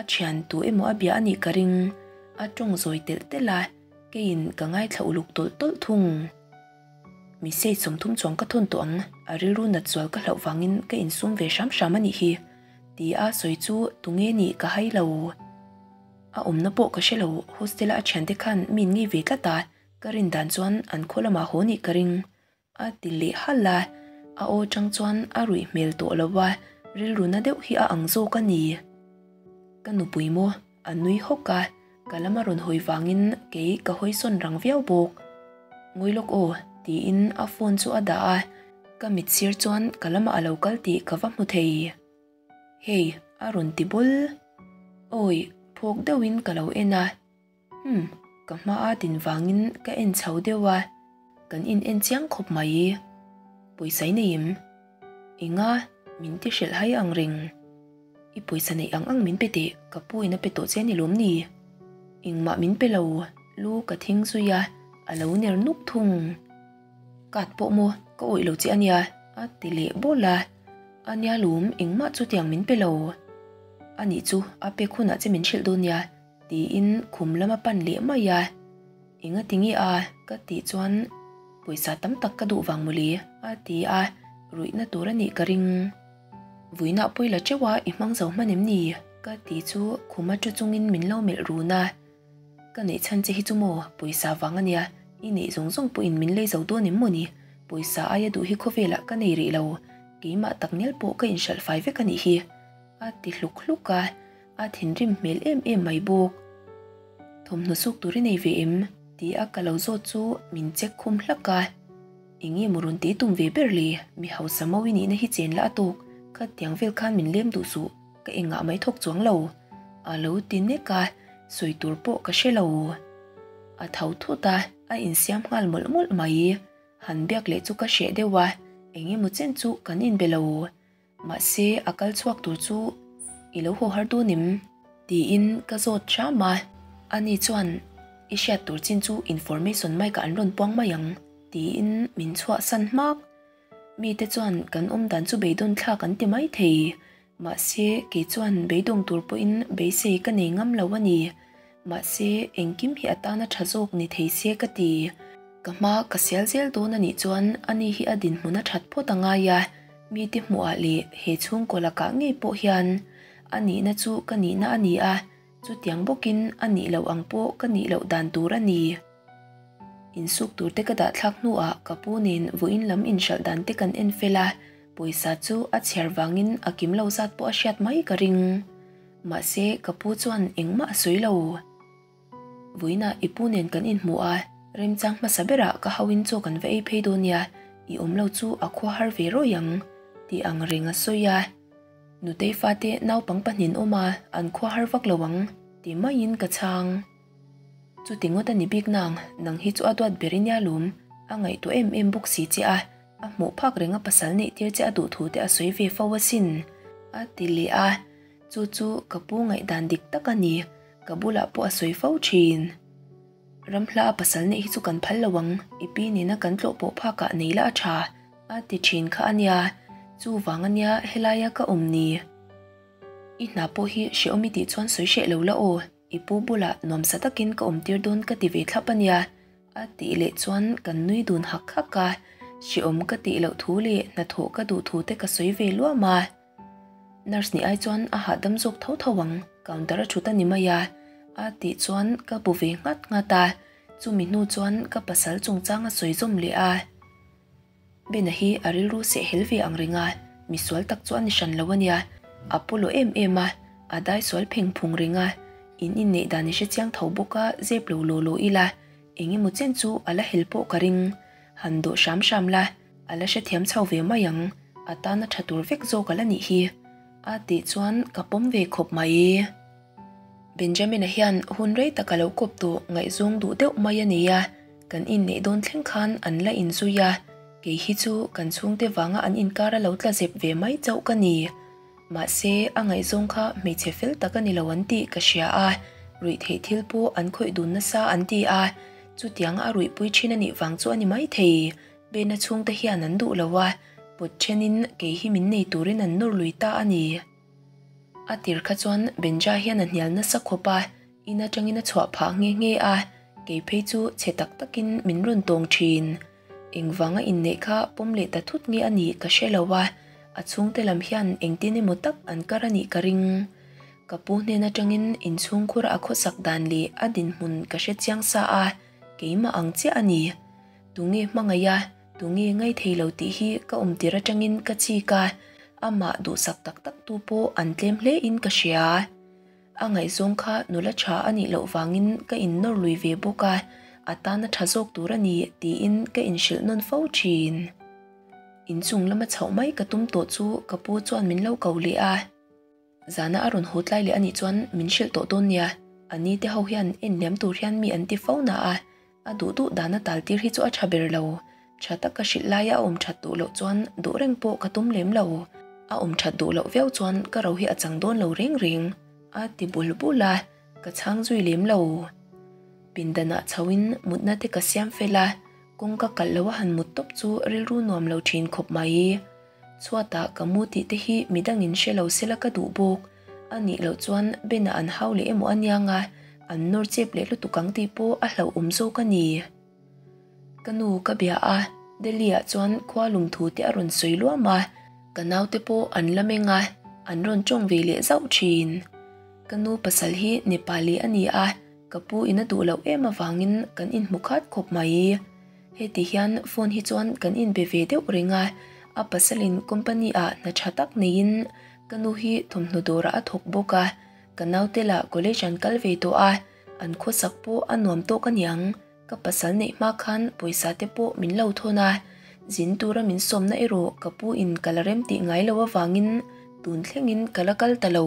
a thian tu emaw a bia a nih ka ring, a tawng zawi telh telh a. Keiin ka ngaithla uluk tawlh tawlh thung. Message 30 chuang ka thawn tawh ang, a rilru nat zual ka hlauh vangin ka insum ve hram hram a nih hi, ti a sawi chu tunge nih ka hai lo. A awmna pawh ka hre lo, hostel-a a thiante khan min ngei ve tlat a, ka rin dan chuan an khaw lamah haw nih ka ring. A ti leh halh a, a aw chang chuan a ruih hmel tawh lo a, rilru na deuh hi a ang zawk a ni. Ka nupui maw? A nui hawk a, ka lam a rawn hawi vangin kei ka hawi sawn rang viau bawk. Ngawi lawk aw, tiin a phone chu a dah a, ka mit sir chuan ka lamah a lo kal tih ka va hmu thei. Hei, a rawn ti bawl. Awi, phawk deuhin ka lo en a. Umm, ka hma a din vangin ka en chho deuh a, kan in en chiang khawp mai. Pawisa i nei em? Enga, min ti hrilh hai ang reng. I pawisa neih ang ang min pe teh, ka pu in a pe tawh che a ni lawm ni? Engmah min pe lo, lu ka thing zui a, a lo ner nuk thung. Kat pawh maw, ka awih lo che a nia, a ti leh bawl a. A nia lawm, engmah chutiang min pe lo. Anih chu, a pek hunah che min hrilh dawn nia. Tiin khum lam a pan leh mai a, Enga ti nge a? ka tih chuan Pawisa tam tak ka duh vang mawle a ti a, ruihna tur a nih ka ring. Vuinah pawi la teuh a, i hmang zo hman em ni? ka ti chu khum a thu chungin min lo melh run a, Ka neih chhan che hi chu maw pawisa vang a nia, i neih zawng zawng pawhin min lei zo dawn em maw ni? Pawisa aia duh hi khawvelah ka nei rih lo, keimah tak nel pawh ka inhralh fai vek a nih hi a ti hluk hluk a. A thinrim hmel em em mai bawk. Thawmhnaw suk tur i nei ve em? Ti a ka lo zawt chu min check khum hlak a. Eng nge maw rawn tih tum ve ber le? Mi hausa mo i nihna hi chen la a tawk, khatiang vel khan min lem duh suh, ka engah mai thawk chuang lo. A lo ti nek a, sawi tur pawh ka hre lo. A tho thut a, a insiam nghal mawlh mawlh mai. Han biak leh chu ka hreh deuh a, eng emaw chen chu kan inbe lo. Mahse, a kal chhuak tur chu i lo haw har dawn em? Tiin ka zawt hram a. Ani chuan, I hriat tur chin chu information mic ah an rawn puang mai ang, tiin min chhuahsan hmak. Mite chuan kan awm dan chu beidawn thlak an ti mai thei. Mahse, kei chuan beidawng tur pawhin beisei ka nei ngam lo a ni. Mahse, engkim hi a tana tha zawk ni thei se ka ti. Ka hma ka sial zel dawn a nih chuan ani hi a dinhmun a that phawt a ngai a, mite hmuhah leh he chhungkaw lakah ngei pawh hian a nihna chu ka nihna a ni a, chutiang bawkin a nih loh ang pawh ka nih loh dan tur a ni. Insuk tur te ka dah thlak hnuah ka pu nen vawiin lam inhralh dan te kan en fel a, pawisa chu a chhiar vangin a kim lo zat pawh a hriat mai ka ring. Mahse, ka pu chuan engmah a sawi lo. Vawiinah i pu nen kan inhmu a, remchang hmasa berah ka hauin chaw kan va ei phei dawn nia, i awm lo chu a khua har ve rawih ang, tih ang reng a sawi a. Nutei fate naupang pahnin awm a, an khua har vak lo ang, ti maiin ka chhang. Chuti ngawt a ni bik nang, nang hi chu a duat ber i nia lawm, a ngaihtuah em em bawk si che a. A hmuh phak renga pasal neih tir che a duh thu te a sawi ve fo asin, a ti leh a. Chu chu ka pu ngaihdan dik tak a ni, ka bulah pawh a sawi fo thin. Ramhla a pasal neih hi chu kan phal lo ang, i pi nena kan tlawh pawh phakah nei la a tha, a ti thin kha a nia. Chuvang a nia helaia ka awm ni. I hna pawh hi hrehawm i tih chuan sawi hreh lo la aw, i pu bulah nuamsa takin ka awm tir dawn ka ti ve thlap a nia, a tih leh chuan kan nui dun hak hak a, hrehawm ka tih loh thu leh hnathawh ka duh thu te ka sawi ve luam a. Nurse nih ai chuan a hahdam zawk tho tho ang, counter a thut a ni mai a, a tih chuan ka bu ve nghat nghat a, chumi hnu chuan ka pasal chungchang a sawi zawm leh a. Bena hi a rilru seh hel ve ang reng a, misual tak chu a ni hran lo a nia, a pawlawh em em a, a dai sual pheng phung reng a, in inneih dan i hre chiang tho bawk a, zep lo law law ila, eng emaw chen chu a la hel pawh ka ring. Han dawh hram hram la, a la hrethiam chho ve mai ang, a tana tha tur vek zawk a la nih hi, a tih chuan ka pawm ve khawp mai. Benjamin-a hian hun rei tak a lo kawp tawh ngaihzawng duh deuh mai a nei a, kan inneih dawn thleng khan an la inzui a, kei hi chu kan chhungte vanga an inkar a lo tla zep ve mai chauh ka ni. Mahse, a ngaihzawng kha hmeichhe fel tak a ni lo an tih ka hria a, ruihtheih thil pawh an khawih dun nasa an ti a, chutianga a ruihpui thin a nih vang chu a ni maithei. Bena chhungte hian an duh lo a, pawt thenin kei hi min nei turin an nawr lui ta a ni. A tir kha chuan Benja hian a hnial nasa khawp a, in atangin a chhuah phah nghe nghe a, kei phei chu chhe tak takin min rawn tawng thin. Engvanga inneih kha pawm leh ta thut nge a nih ka hre lo a, a chhungte lam hian engtin emaw tak an kar a nih ka ring. Ka pu hnen atangin inchhungkhur a khawsak dan leh a dinhmun ka hre chiang sa a, keimah ang chiah a ni. Tunge hmangaih a, tunge ngaithei lo tih hi ka awm tir atangin ka chik a, amah duhsak tak tak tu pawh an tlem hle in ka hria. A ngaihzawng kha nula tha a nih loh vangin ka innawr lui ve bawk a, a tana tha zawk tur a ni tiin ka inhrilh nawn fo thin. Inchung lama chhoh mai ka tum tawh chu ka pu chuan min lo ko leh a. Zana a rawn haw tlai leh a nih chuan min hrilh tawh dawn nia, a ni te ho hian en liam tur hian mi an ti fo na a, a duh duh dana tal tir hi chu a tha ber lo. Tha tak ka hrilh laia a awm that duh loh chuan duh reng pawh ka tum lem lo. A awm that duh loh viau chuan ka ro hi a chang dawn lo reng reng, a ti bul bul a, ka chhang zui lem lo. Pindanah chhoin mutna te ka siam fel a, kawngka kalh lo a han mut tawp chu rilru nuam lo thin khawp mai. Chhuatah ka mu tih te hi midangin hre lo sela ka duh bawk. A nih loh chuan Bena an hau leh emaw a niang a, an nawr chep leh lutuk ang tih pawh a hlauhawm zawk a ni. Ka nu ka bia a, Delhi ah chuan khua lum thu te a rawn sawi luam a, ka naute pawh an la meng a, an rawn tawng ve leh zauh thin. Ka nu pasal hi Nepali a ni a, ka pu in a duh loh em avangin kan inhmu khat khawp mai. Heti hian phone hi chuan kan inbe ve deuh reng a, a pasalin company ah hna tha tak neiin ka nu hi thawmhnaw dawrah a thawk bawk a, ka naute lah college an kal ve tawh a, an khawsak pawh a nuam tawk aniang, ka pasal neih hma khan pawisa te pawh min lo thawn a, zin tura min sawmna erawh ka pu in ka la rem tih ngai lo avangin tun thlengin ka la kal ta lo.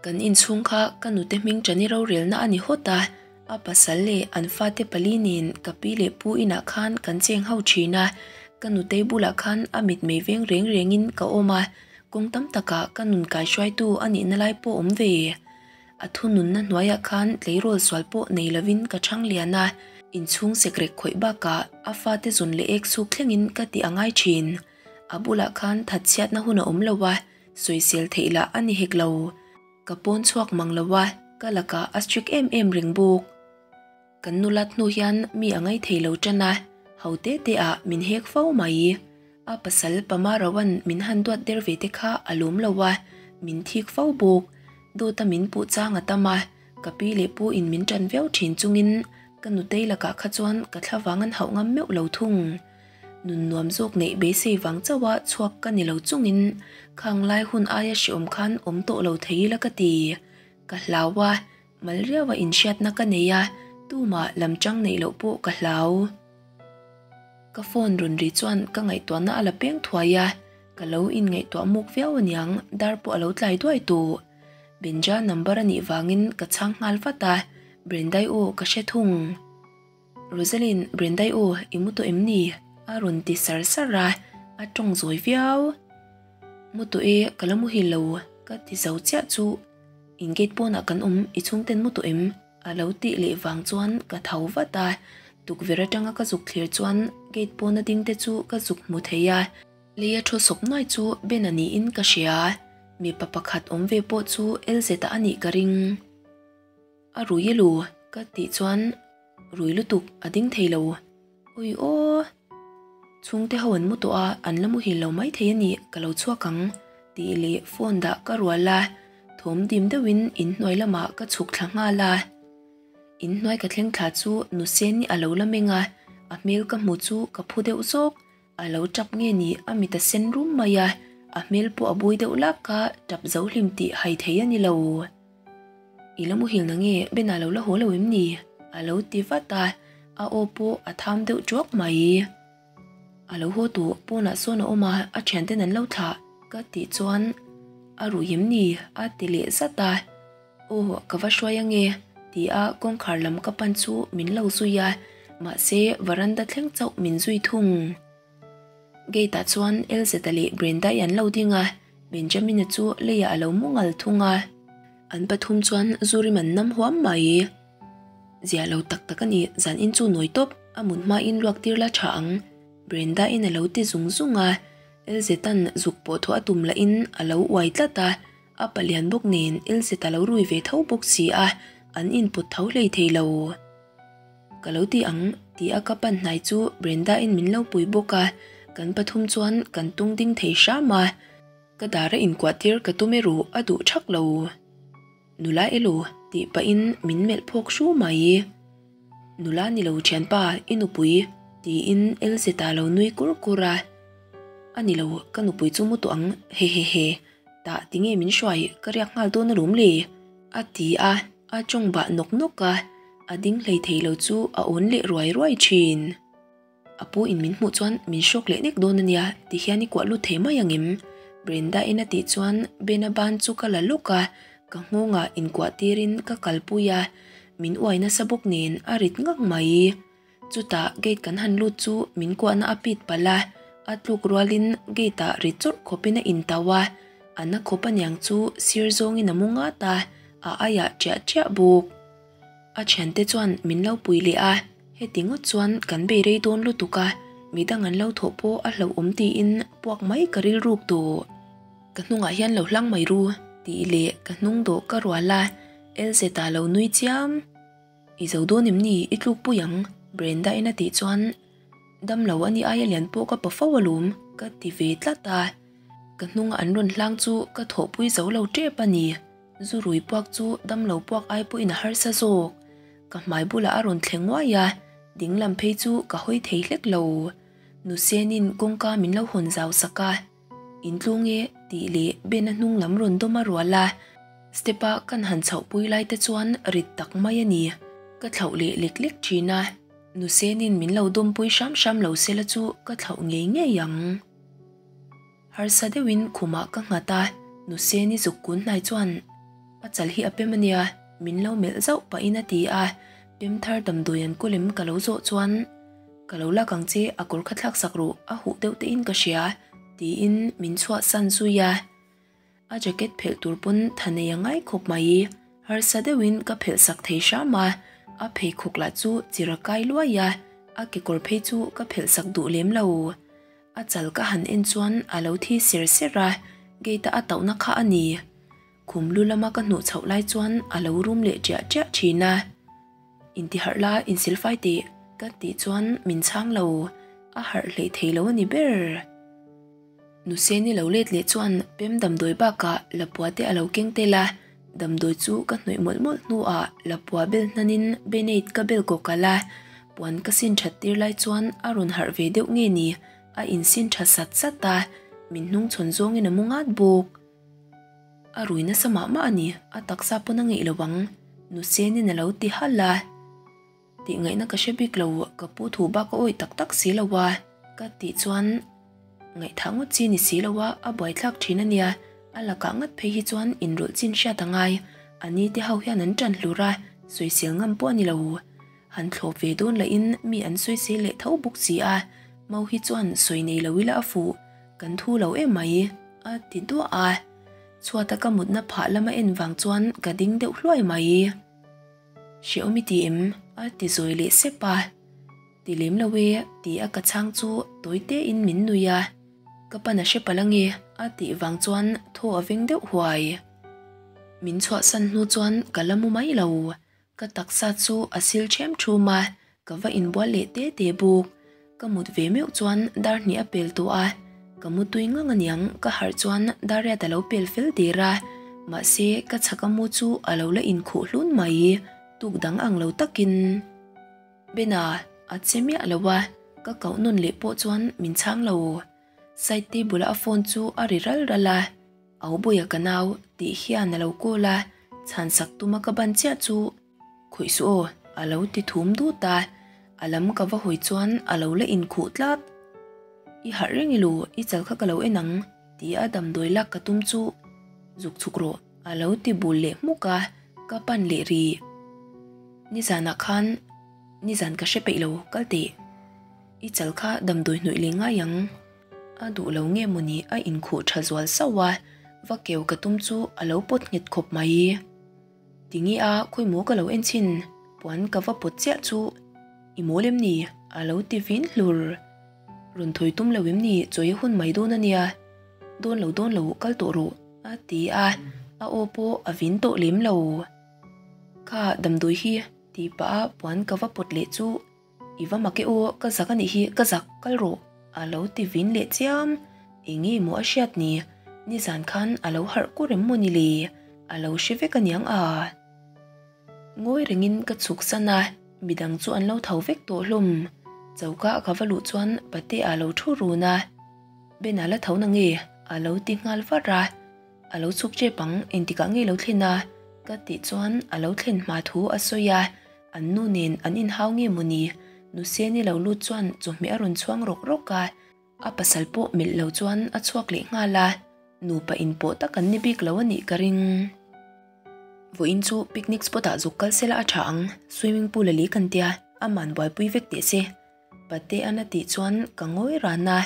Kan inchhung kha ka nute hming Chani rorelna a ni hawt a, a pasal leh an fate pali nen ka pi leh pu inah khan kan cheng ho thin a, ka nutei bulah khan a mitmei veng reng rengin ka awm a, kawng tam takah ka nun kaihruaitu a nihna lai pawh awm ve. A thununna hnuaiah khan tleirawl sual pawh nei lovin ka chhang lian a, inchhung sekrek khawih bakah a fate zun leh ek chhuk thlengin ka tih a ngai thin. A bulah khan thatchhiatna hun a awm lo a, sawisel theih lah a ni hek lo. Ka pawn chhuak mang lo a, ka lakah a strict em em reng bawk. Kan nulat hnu hian mi a ngaithei lo tan a, ho te te ah min hek fo mai. A pasal Pama Rowan min han duat der ve te kha a lawm lo a, min thik fo bawk. Dawta min puh chang a tam a, ka pi leh pu in min tan viau thin chungin ka nutei lakah kha chuan ka thlavang an hauh ngam meuh lo thung. Nun nuam zawk neih beisei vang chauha chhuak ka ni lo chungin khang lai hun aia hreawm khan awm tawh lo thei ila ka ti. Ka hlau a, mal riaua inhriatna ka nei a, tumah lam chang neih loh pawh ka hlau. Ka phone rawn ri chuan ka ngaihtuahna a la peng thuai a, ka lo inngaihtuah muk viau aniang dar pawh a lo tlai duai tawh. Benja number a nih vangin ka chhang nghal vat a, Brendai aw ka hre thung. Rosalind, Brendai aw, i mu tawh em ni? A rawn ti sar sar a, a tawng zawi viau. Mu tawh e, ka la muhil lo, ka ti zo chiah chu in gate pawnah kan awm, i chhungten mu tawh em? A lo tih leh vang chuan ka tho vat a, tukverh atanga ka zuk thlir chuan gate pawna ding te chu ka zuk hmu thei a, leia thu sawp nuai chu Ben-a niin ka hria, mipa pakhat awm ve pawh chu LZ-a a nih ka ring. A rui e lu ka tih chuan rui lutuk a ding thei lo. Ui aw! Chhungte ho an mu tawh a, an la muhil lo mai thei a ni, ka lo chhuak ang tih leh phone dah ka rual a, thawm dim deuhin inhnuai lamah ka chhuk thla nghal a. Inhnuai ka thleng thla chu Nuseni a lo la meng a, a hmel ka hmu chu ka phu deuh zawk. A lo tap nge ni a mit a sen rum mai a, a hmel pawh a bui deuh lak a, tap zo hlim tih hai thei a ni lo. I la muhil na nge Ben-a lo la haw lo em ni? A lo ti vat a, a aw pawh a tham deuh ṭuak mai. A lo haw tawh, pawnah sawn a awm a, a ṭhianten an lo thlah ka tih chuan a ruih em ni? A ti leh zat a. Aw, ka va hruai ange ti a kawngkhar lam ka pan chu min lo zui a, mahse varanda thleng chauh min zui thung. Gate ah chuan Elzeta leh Brenda-i an lo ding a, Benjamin-a chu leiah a lo mu ngal thung a. An pathum chuan zu rim an nam huam mai. Zia lo tak tak a ni, zan in chu nawi tawp, a mut hmain luak tir la tha ang, Brenda-in a lo ti zung zung a. Elzeta'n zuk pawh thawh a tum lahin a lo uai tlat a. A palian bawk nen Elzet a lo rui ve tho bawk si a, an input tho hlei thei lo. Ka lo ti ang tih a ka pan hnai chu Brenda-in min lo pui bawk a, kan pathum chuan kan tung ding thei hram a. Ka dar a inkuah tir ka tum erawh a duh thak lo. Nula elo tih pahin min melh phawk hru mai. Nula ni lo thianpa i nupui tiin Elzet-a lo nui kur kur a. A ni lo, ka nupui chu mu tawh ang hehehe. Tah tinge min hruai ka riak nghal dawn alawm le? A ti a, a tawng bah nawk nawk a, a ding hlei thei lo chu a awn leh ruai ruai thin. A pu in min hmuh chuan min hrawk leh nek dawn ania ti hian i kuah lut thei mai ang em? Brenda in a tih chuan Bena ban chu ka la lawk a, ka nghawngah inkuah tirin ka kalpui a, min uai nasa bawk nen a rit ngang mai. Chutah gate kan han lut chu min kuahna a pit palh a, a tluk rualin gate ah ri chawrh khawpin a intauh a, a na khawp aniang chu sir zawngin a mu ngat a, a aiah ṭiah ṭiah bawk. A thiante chuan min lo pui leh a, heti ngawt chuan kan bei rei dawn lutuk a, midang an lo thawh pawh a hlauhawm tiin puak mai ka rilruk tawh. Ka hnungah hian lo hlang mai ru tih leh ka hnung dawh ka rual a, Elzeta lo nui chiam. I zo dawn em ni? I tluk pui ang, Brenda in a tih chuan dam lo a ni aia lian pawh ka pa fo alawm ka ti ve tlat a. Ka hnunga an rawn hlang chu ka thawhpui zo lo tep a ni. Zu rui puak chu dam lo puak ai pawhin a harsa zawk. Ka hmai bulah a rawn thleng nguai a, ding lam phei chu ka hawi thei hlek lo. Nusenin kawngka min lo hawn zau sak a. Intlung e tih leh Ben-a hnung lam rawn dawm a rual a, step-a kan han chhoh pui lai te chuan rit tak mai a ni. Ka thlauh leh lek lek thin a, Nusenin min lo dawm pui hram hram lo sela chu ka thlauh ngei ngei ang. Harsa deuhin khumah ka nghat a, Nuseni zuk kun hnai chuan a chal hi a pem a nia, min lo melh zauh pahin a ti a, pem thar damdawi an kawlem ka lo zawh chuan Ka lo lak ang che, a kawr kha thlak sak rawh, a huh deuh te in ka hria, tiin min chhuahsan zui a. A jacket phelh tur pawn tha nei a ngai khawp mai. Harsa deuhin ka phelh sak thei hram a, a pheikhawk lah chu chir a kai luai a, a kekawr phei chu ka phelh sak duh lem lo. A chal ka han en chuan a lo thi ser ser a, gate a a tauhna kha a ni. Khum lu lama ka hnuh chhoh lai chuan a lo rum leh ṭiah ṭiah ṭhin a. Intiharh la insilfai teh ka tih chuan min chhang lo, a harh hleih thei lo a ni ber. Nuseni lo let leh chuan pem damdawi bakah lapua te a lo keng tel a, damdawi chu ka hnawih mawlh mawlh hnuah lapua bel hnanin band-aid ka bel kawk alh a, puan ka sin that tir lai chuan a rawn harh ve deuh nge ni, a insin tha sat sat a, min hnungchhawn zawngin a mu ngat bawk. A rui nasa mah mah a ni, a taksa pawn a ngeih lo ang, Nusenin a lo ti halh a. Tih ngaihna ka hre bik lo, ka pu thu bak a awih tak tak si lo a, ka tih chuan ngaihthah ngawt chi ni si lo a, a buaithlak thin a nia, a lakah ngat phei hi chuan inrawlh chin hriat a ngai, a ni te ho hian an ṭan hlur a, sawisel ngam pawh a ni lo. Han thlawp ve dawn lahin mi an sawisel leh tho bawk si a. Mau hi chuan sawi nei lo ila a fuh, kan thu lo em mai, a ti duah a. Chhuata ka mutna phah lama en vang chuan ka ding deuh hluai mai. Hrehawm i ti em? a ti zawi leh sep a. Ti lem lo e, ti a ka chhang chu tawi tein min nui a. Ka pan a hre palh ange, a tih vang chuan thaw a veng deuh huai. Min chhuahsan hnu chuan ka la mu mai lo. Ka taksa chu a sil ṭhem ṭhum a, ka va inbual leh te te bawk. Ka mut ve meuh chuan dar hnih a pel tawh a, ka mu tui ngang aniang ka harh chuan dar riat a lo pel fel der a, mahse ka chhaka mu chu a lo la inkhuh hlun mai, tuk dang ang lo takin. Bena, a che miah lo a, ka koh nawn leh pawh chuan min chhang lo. Side table a a phone chu a ri ral ral a, Au Bawia ka nau tih hian a lo call a, chhan sak tuma ka ban chiah chu Khawih suh aw, a lo ti thum dut a, a lam ka va hawi chuan a lo la inkhuh tlat. I harh reng i lu, i chal kha ka lo en ang, ti a damdawi lak ka tum chu zuk chhuk rawh, a lo ti bul leh hmuk a, ka pan leh rih. Nizanah khan nizan ka hre peih lo, kal teh. I chal kha damdawi hnawih leh ngai ang. A duh lo nge mawni a inkhuh tha zual sauh a, va keu ka tum chu a lo pawt nghet khawp mai. Tinge a, khawi maw ka lo en chhin, puan ka va pawt chiah chu i mawl em ni? A lo ti vin hlur. Rawn thawi tum lo em ni, chawi a hun mai dawn a nia. Dawn lo dawn lo, kal tawh rawh, a ti a, a aw pawh a vin tawh lem lo. Kha damdawi hi tih pah a puan ka va pawt leh chu I va mak e aw, ka zak a nih hi, ka zak, kal rawh, a lo ti vin leh chiam. Enge maw a hriat ni? Nizan khan a lo harh kur em maw ni le? A lo hre vek aniang a. Ngawi rengin ka chhuk san a, midang chu an lo tho vek tawh hlawm. Choka ka va luh chuan Pate a lo thu run a. Ben a la tho na nge? A lo ti nghal var a. A lo chhuk tep ang, engtikah nge lo thlen a? Ka tih chuan a lo thlen hma thu a sawi a. An nu nen an inhau nge maw ni? Nuseni lo lut chuan chawhmeh a rawn chhuang rawk rawk a, a pasal pawh melh lo chuan a chhuak leh nghal a, nupa inpawh tak an ni bik lo a nih ka ring. Vawiin chu picnic spot ah zuk kal sela a tha ang, swimming pool a li kan tia, aman buaipui vek teh se. Pate'an a tih chuan ka ngawi ran a,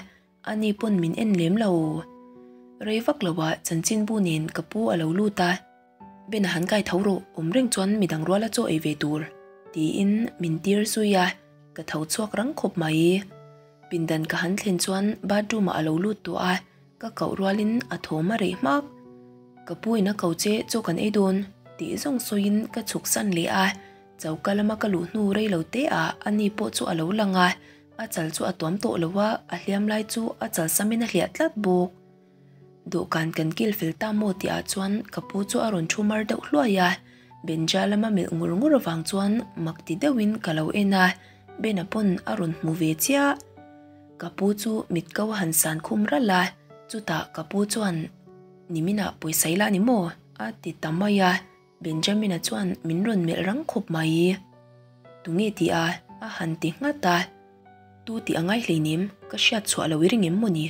Ani pawn min en lem lo. Rei vak lo ah chanchinbu nen ka pu a lo lut a, Ben a han kai tho rawh, awm reng chuan midang ruala chaw ei ve tur, tiin min tir zui a, ka tho chhuak rang khawp mai. Pindan ka han thlen chuan bathroom ah a lo lut tawh a, ka koh rualin a thawm a reh hmak. Ka pu in a ko che chaw kan ei dawn, tih zawng sawiin ka chhuk san leh a, choka lama ka luh hnu rei lo te ah ani pawh chu a lo lang a, A chal chu a tuam tawh lo a, a hliam lai chu a chal samin a hliah tlat bawk. Dawhkan kan kil fel ta maw tih ah chuan ka pu chu a rawn thu mar deuh hluai a, Benja lama melh ngur ngur avang chuan mak ti deuhin ka lo en a, Bena pawn a rawn hmu ve chiah. Ka pu chu mit ko a han san khum ralh a, chutah ka pu chuan, Niminah pawisa ila ni maw? a ti ta mai a. Benjamin-a chuan min rawn melh rang khawp mai. Tunge ti a? a han ti nghat a. Tu tih a ngai hleinem, ka hriat chhuah lo i ring em maw ni?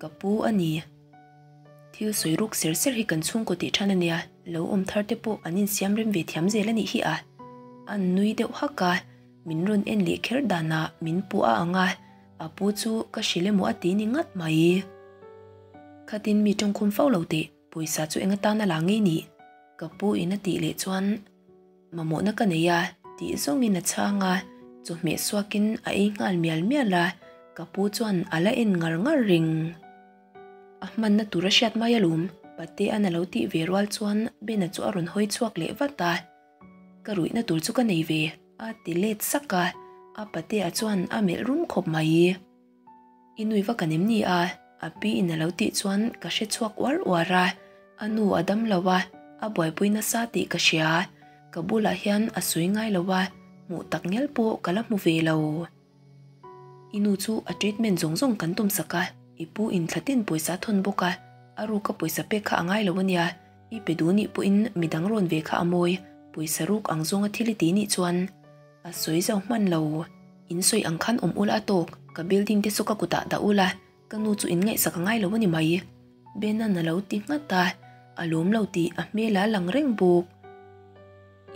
Ka pu a ni. Thil sawi ruk ser ser hi kan chhungkaw tih than a nia, lo awm thar te pawh an insiam rem ve thiam zel a nih hi a. A nui deuh hak a, min rawn en leh kher danah min pu a ang a, a pu chu ka hrilh emaw a ti ni ngat mai. Khatin mi tawngkhum fo lo teh. Pawisa chu eng atana la ngei nih? Ka pu in a tih leh chuan mamawhna ka nei a tih zawngin a chhang a, chawhmeh suakin a ei nghal mial mial a, ka pu chuan a la en ngar ngar reng. A hmanna tur a hriat mai alawm, Patea'n a lo tih ve rual chuan Bena chu a rawn hawi chhuak leh vat a, Ka ruihna tur chu ka nei ve, a ti let sak a, a Patea chuan a melh rum khawp mai. I nui vak an em ni a? A pi in a lo tih chuan ka hre chhuak uar uar a, a nu a dam lo a, a buaipui nasa tih ka hria. Ka bulah hian a sawi ngai lo a, hmuh tak ngial pawh ka la hmu ve lo. I nu chu a treatment zawng zawng kan tum sak a, i pu in thla tin pawisa a thawn bawk a, a ruka pawisa pek kha a ngai lo a nia, i pe duh nih pawhin midang rawn ve kha a mawi, pawisa ruk ang zawnga thil i ti nih chuan a sawi zo hman lo. In sawi ang khan awm ula a tawk, ka building te chu ka kutah dah ula, ka nu chu in ngaihsak a ngai lo a ni mai. Benan a lo ti nghat a, a lawm lo tih a hmel a lang reng bawk.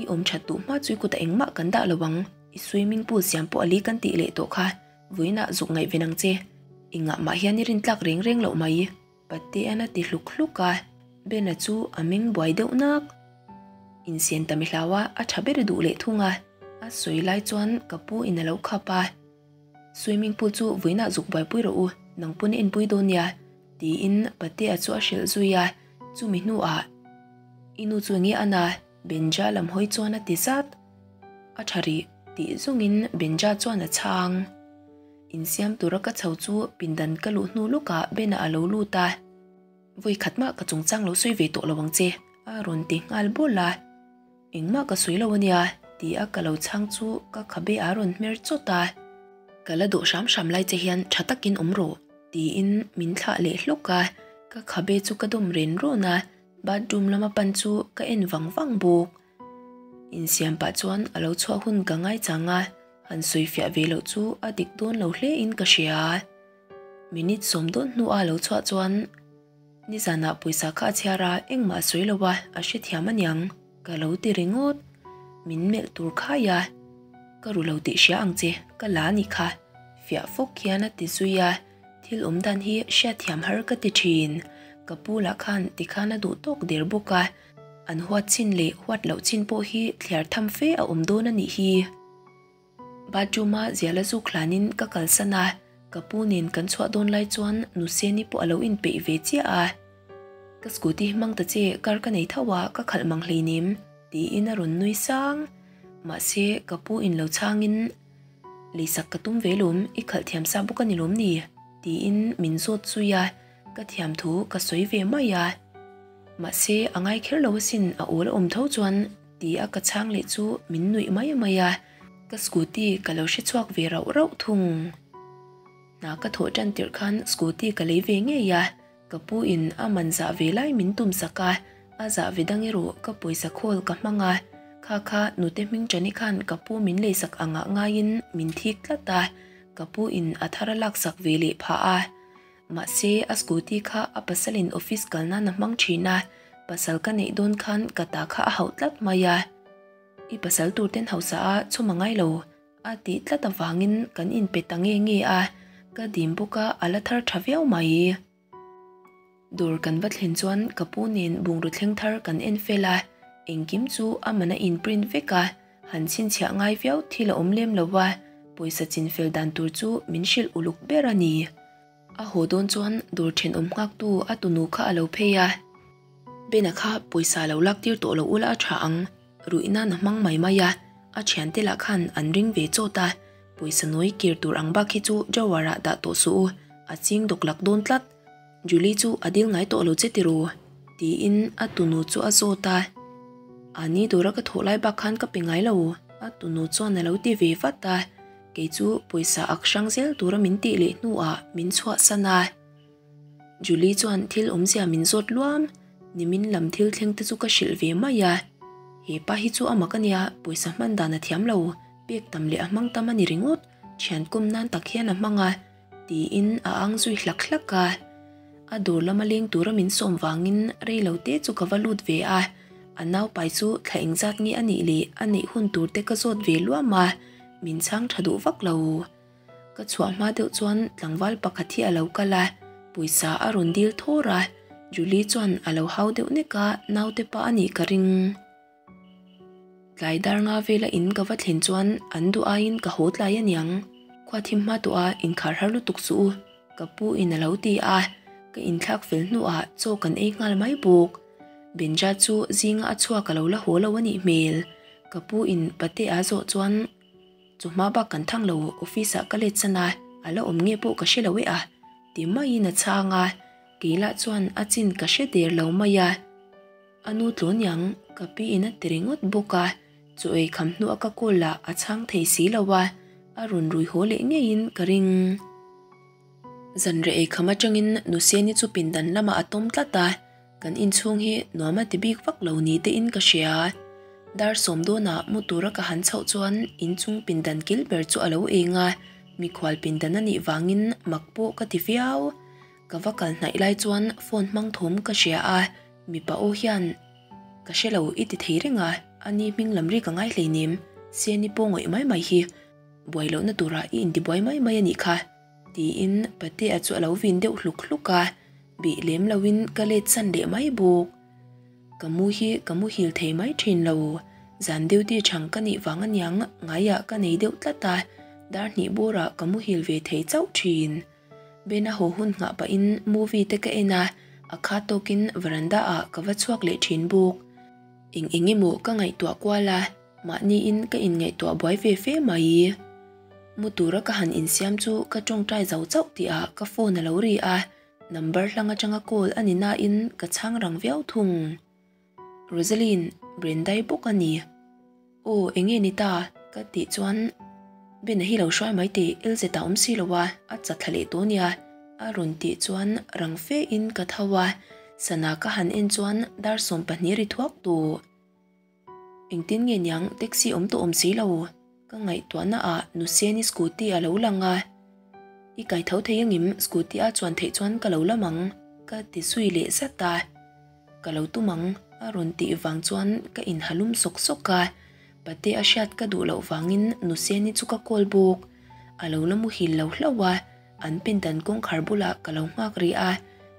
I awm that duh hma chu i kutah engmah kan dah lo ang, i swimming pool siam pawh a li kan tih leh tawh kha. Vawiinah zuk ngaihven ang che. Engah mah hian i rintlak reng reng loh mai. Patea'n a ti hluk hluk a, Bena chu a meng buai deuh nak. Insian ta mi hlau a, a tha ber duh leh thung a. A sawi lai chuan ka pu in a lo khap a. Swimming pool chu vawiinah zuk buaipui rawh u, nang pawn i enpui dawn nia, tiin Patea chu a hrilh zui a, chumi hnuah i nu chu enge a na? Benja lam hawi chuan a ti zat. A tha rih, tih zawngin Benja chuan a chhang. Insiam tura ka chho chu pindan ka luh hnu lawkah Bena a lo lut a. Vawi khat mah ka chungchang lo sawi ve tawh lo ang che, a rawn ti nghal bawl a. Engmah ka sawi lo ania, ti a ka lo chhang chu ka khabe a rawn hmer chawt a. Ka la dawh hram hram lai che hian tha takin awm rawh, tiin min thlah leh hlawk a. Ka khabe chu ka dawm ren rawn a, bathroom lama pan chu ka en vang vang bawk. Insiam pah chuan a lo chhuah hun ka ngaichang a, han sawifiah ve loh chu a dik dawn lo hle in ka hria. Minute sawm dawn hnua a lo chhuah chuan nizanah pawisa kha a chhiar a, engmah a sawi lo a, a hrethiam aniang ka lo ti ringawt. Min melh tur khai a, ka ru lo tih hria ang che, ka la anih kha, fiah fawk hian a ti zui a, thil awm dan hi hriatthiam har ka ti thin. Ka pu lah khan tikhan a duh tawk der bawk a, an huat chin leh huat loh chin pawh hi thliar tham fe a awm dawn anih hi. Bathroom-a zial a zuk hlanin ka kalsan a, ka pu nen kan chhuah dawn lai chuan Nuseni pawh a lo inpeih ve chiah a. Ka scooty hi hmang ta che, car ka nei tho a, ka khalh mang hleinem, tiin a rawn nui sang. Mahse, ka pu in lo chhangin, Leisak ka tum ve lawm, i khalh thiam sa bawk a ni lawm ni? tiin min zawt zui a, ka thiam thu ka sawi ve mai a. Mahse, a ngai kher lo asin, a awl a awm tho chuan, Ti a ka chhang leh chu min nuih mai mai a, ka scooty ka lo hre chhuak ve rauh rauh thung. Hna ka thawh tan tirh khan scooty ka lei ve ngei a, ka pu in a man zah ve lai min tum sak a, a zah ve dang erawh ka pawisa khawl ka hmang a, kha kha nute hming Chani khan ka pu min lei sak angah ngaiin min thik tlat a, ka pu in a thar a lak sak ve leh phah a. Mahse, a scooty kha a pasalin office kal nan a hmang thin a, pasal ka neih dawn khan ka ta kha a hauh tlat mai a. I pasal tur ten hausa a chhawm a ngai lo, a tih tlat avangin kan inpe ta nge nge a, ka dim bawk a, a la thar tha viau mai. Dawr kan va thlen chuan ka pu nen bungraw thleng thar kan en fel a, engkim chu a man a inprint vek a, Han chhinchhiah ngai viau thil a awm lem lo a, pawisa chinfel dan tur chu min hrilh uluk ber a ni. A haw dawn chuan dawr thenawm nghaktu a tunu kha a lo phei a. Bena kha pawisa lo lak tir tawh lo ula a tha ang, ruih nan a hmang mai mai a, a thiante lah khan an ring ve chawt a, pawisa nawi kir tur ang bak hi chu drawer ah dah tawh suh u, a ching dawk lak dawn tlat. Julie chu a dil ngai tawh lo che tiraw? tiin a tunu chu a zawt a. A ni dawra ka thawh lai bak khan ka pe ngai lo, a tunu chuan a lo ti ve vat a. Kei chu pawisa ak hrang zel tura min tih leh hnuah min chhuahsan a. Julie chuan thil awmzia min zawt luam, nimin lam thil thleng te chu ka hrilh ve mai a. He pa hi chu a mak a nia, pawisa hman dan a thiam lo, pek tam leh a hmang tam a ni ringawt, thian kawm nan tak hian a hmang a. Tiin a ang zui hlak hlak a. A dawr lama leng tura min sawm vangin rei lo te chu ka va lut ve a. A naupai chu thla engzat nge a nih leh a neih hun tur te ka zawt ve luam a, min chhang tha duh vak lo. Ka chhuah hma deuh chuan tlangval pakhat hi a lo kal a, pawisa a rawn dil thawr a, Julie chuan a lo hau deuh nek a, naute pa a nih ka ring. Tlai dar nga vela in ka va thlen chuan an duh aiin ka haw tlai aniang. Khua thim hma tawh a inkhar har lutuk suh u, ka pu in a lo ti a, ka inthlak fel hnuah chaw kan ei nghal mai bawk. Benja chu zinga a chhuak a lo la haw lo a nih hmel. Ka pu in pate a zawh chuan chawhma bak kan thang lo, office ah ka let san a, a la awm nge pawh ka hre lo e a, ti maiin a chhang a, kei lah chuan a chin ka hre der lo mai a. A nu tlawn yang, ka pi in a ti ringawt bawk a, chaw ei kham hnuah ka call lah a chhang thei si lo a, a rawn rui haw leh ngeiin ka ring. Zanreh ei kham atangin Nuseni chu pindan lamah a tawm tlat a, kan inchhung hi nuam a ti bik vak lo ni tein ka hria. Dar sawm dawnah mu tura ka han chhoh chuan inchung pindan kil ber chu a lo eng a, mikhual pindan a nih vangin mak pawh ka ti viau. Ka va kal hnaih lai chuan phone hmang thawm ka hria a, mipa aw hian ka hre lo i ti thei reng a, ani hming lam ri ka ngai hleinem, Seni pawh ngawih mai mai hi. Buai lohna turah i intibuai mai mai a nih kha, tiin Patea chu a lo vin deuh hluk hluk a, bih lem loin ka let san leh mai bawk. Ka mu hi ka muhil thei mai thin lo, zan duty chhang ka nih vang aniang ngaiah ka nei deuh tlat a, dar hnih bawrah ka muhil ve thei chauh thin. Bena haw hun nghah pahin movie te ka en a, a kha tawkin veranda ah ka va chhuak leh thin bawk. Eng eng emaw ka ngaihtuah kual a, mahniin ka inngaihtuah buai ve fe mai. Mu tura ka han insiam chu ka tawngtai zo chauh tihah ka phone a lo ri a, number hlang atanga call a ni nain ka chhang rang viau thung. Rosaline, Brendai bawk a ni. Aw, enge ni ta? ka tih chuan Bena hi lo hruai mai teh, LZ a awm si lo a, a chatthla leh tawh nia a rawn tih chuan rang fe in ka tho a, sana ka han en chuan dar 12 ri thuak tawh. Engtin nge niang taxi awm tawh awm si lo, ka ngaihtuahna ah Nuseni scooty a lo lang a, I kai tho thei angim scooty a chuan theih chuan ka lo lam ang ka ti zui leh zat a. Ka lo tum ang a rawn tih vang chuan ka inhalum sawk sawk a, pate a hriat ka duh loh vangin Nuseni chu ka call bawk. A lo la muhil lo hlauh a, an pindan kawngkhar bulah ka lo nghak rih a,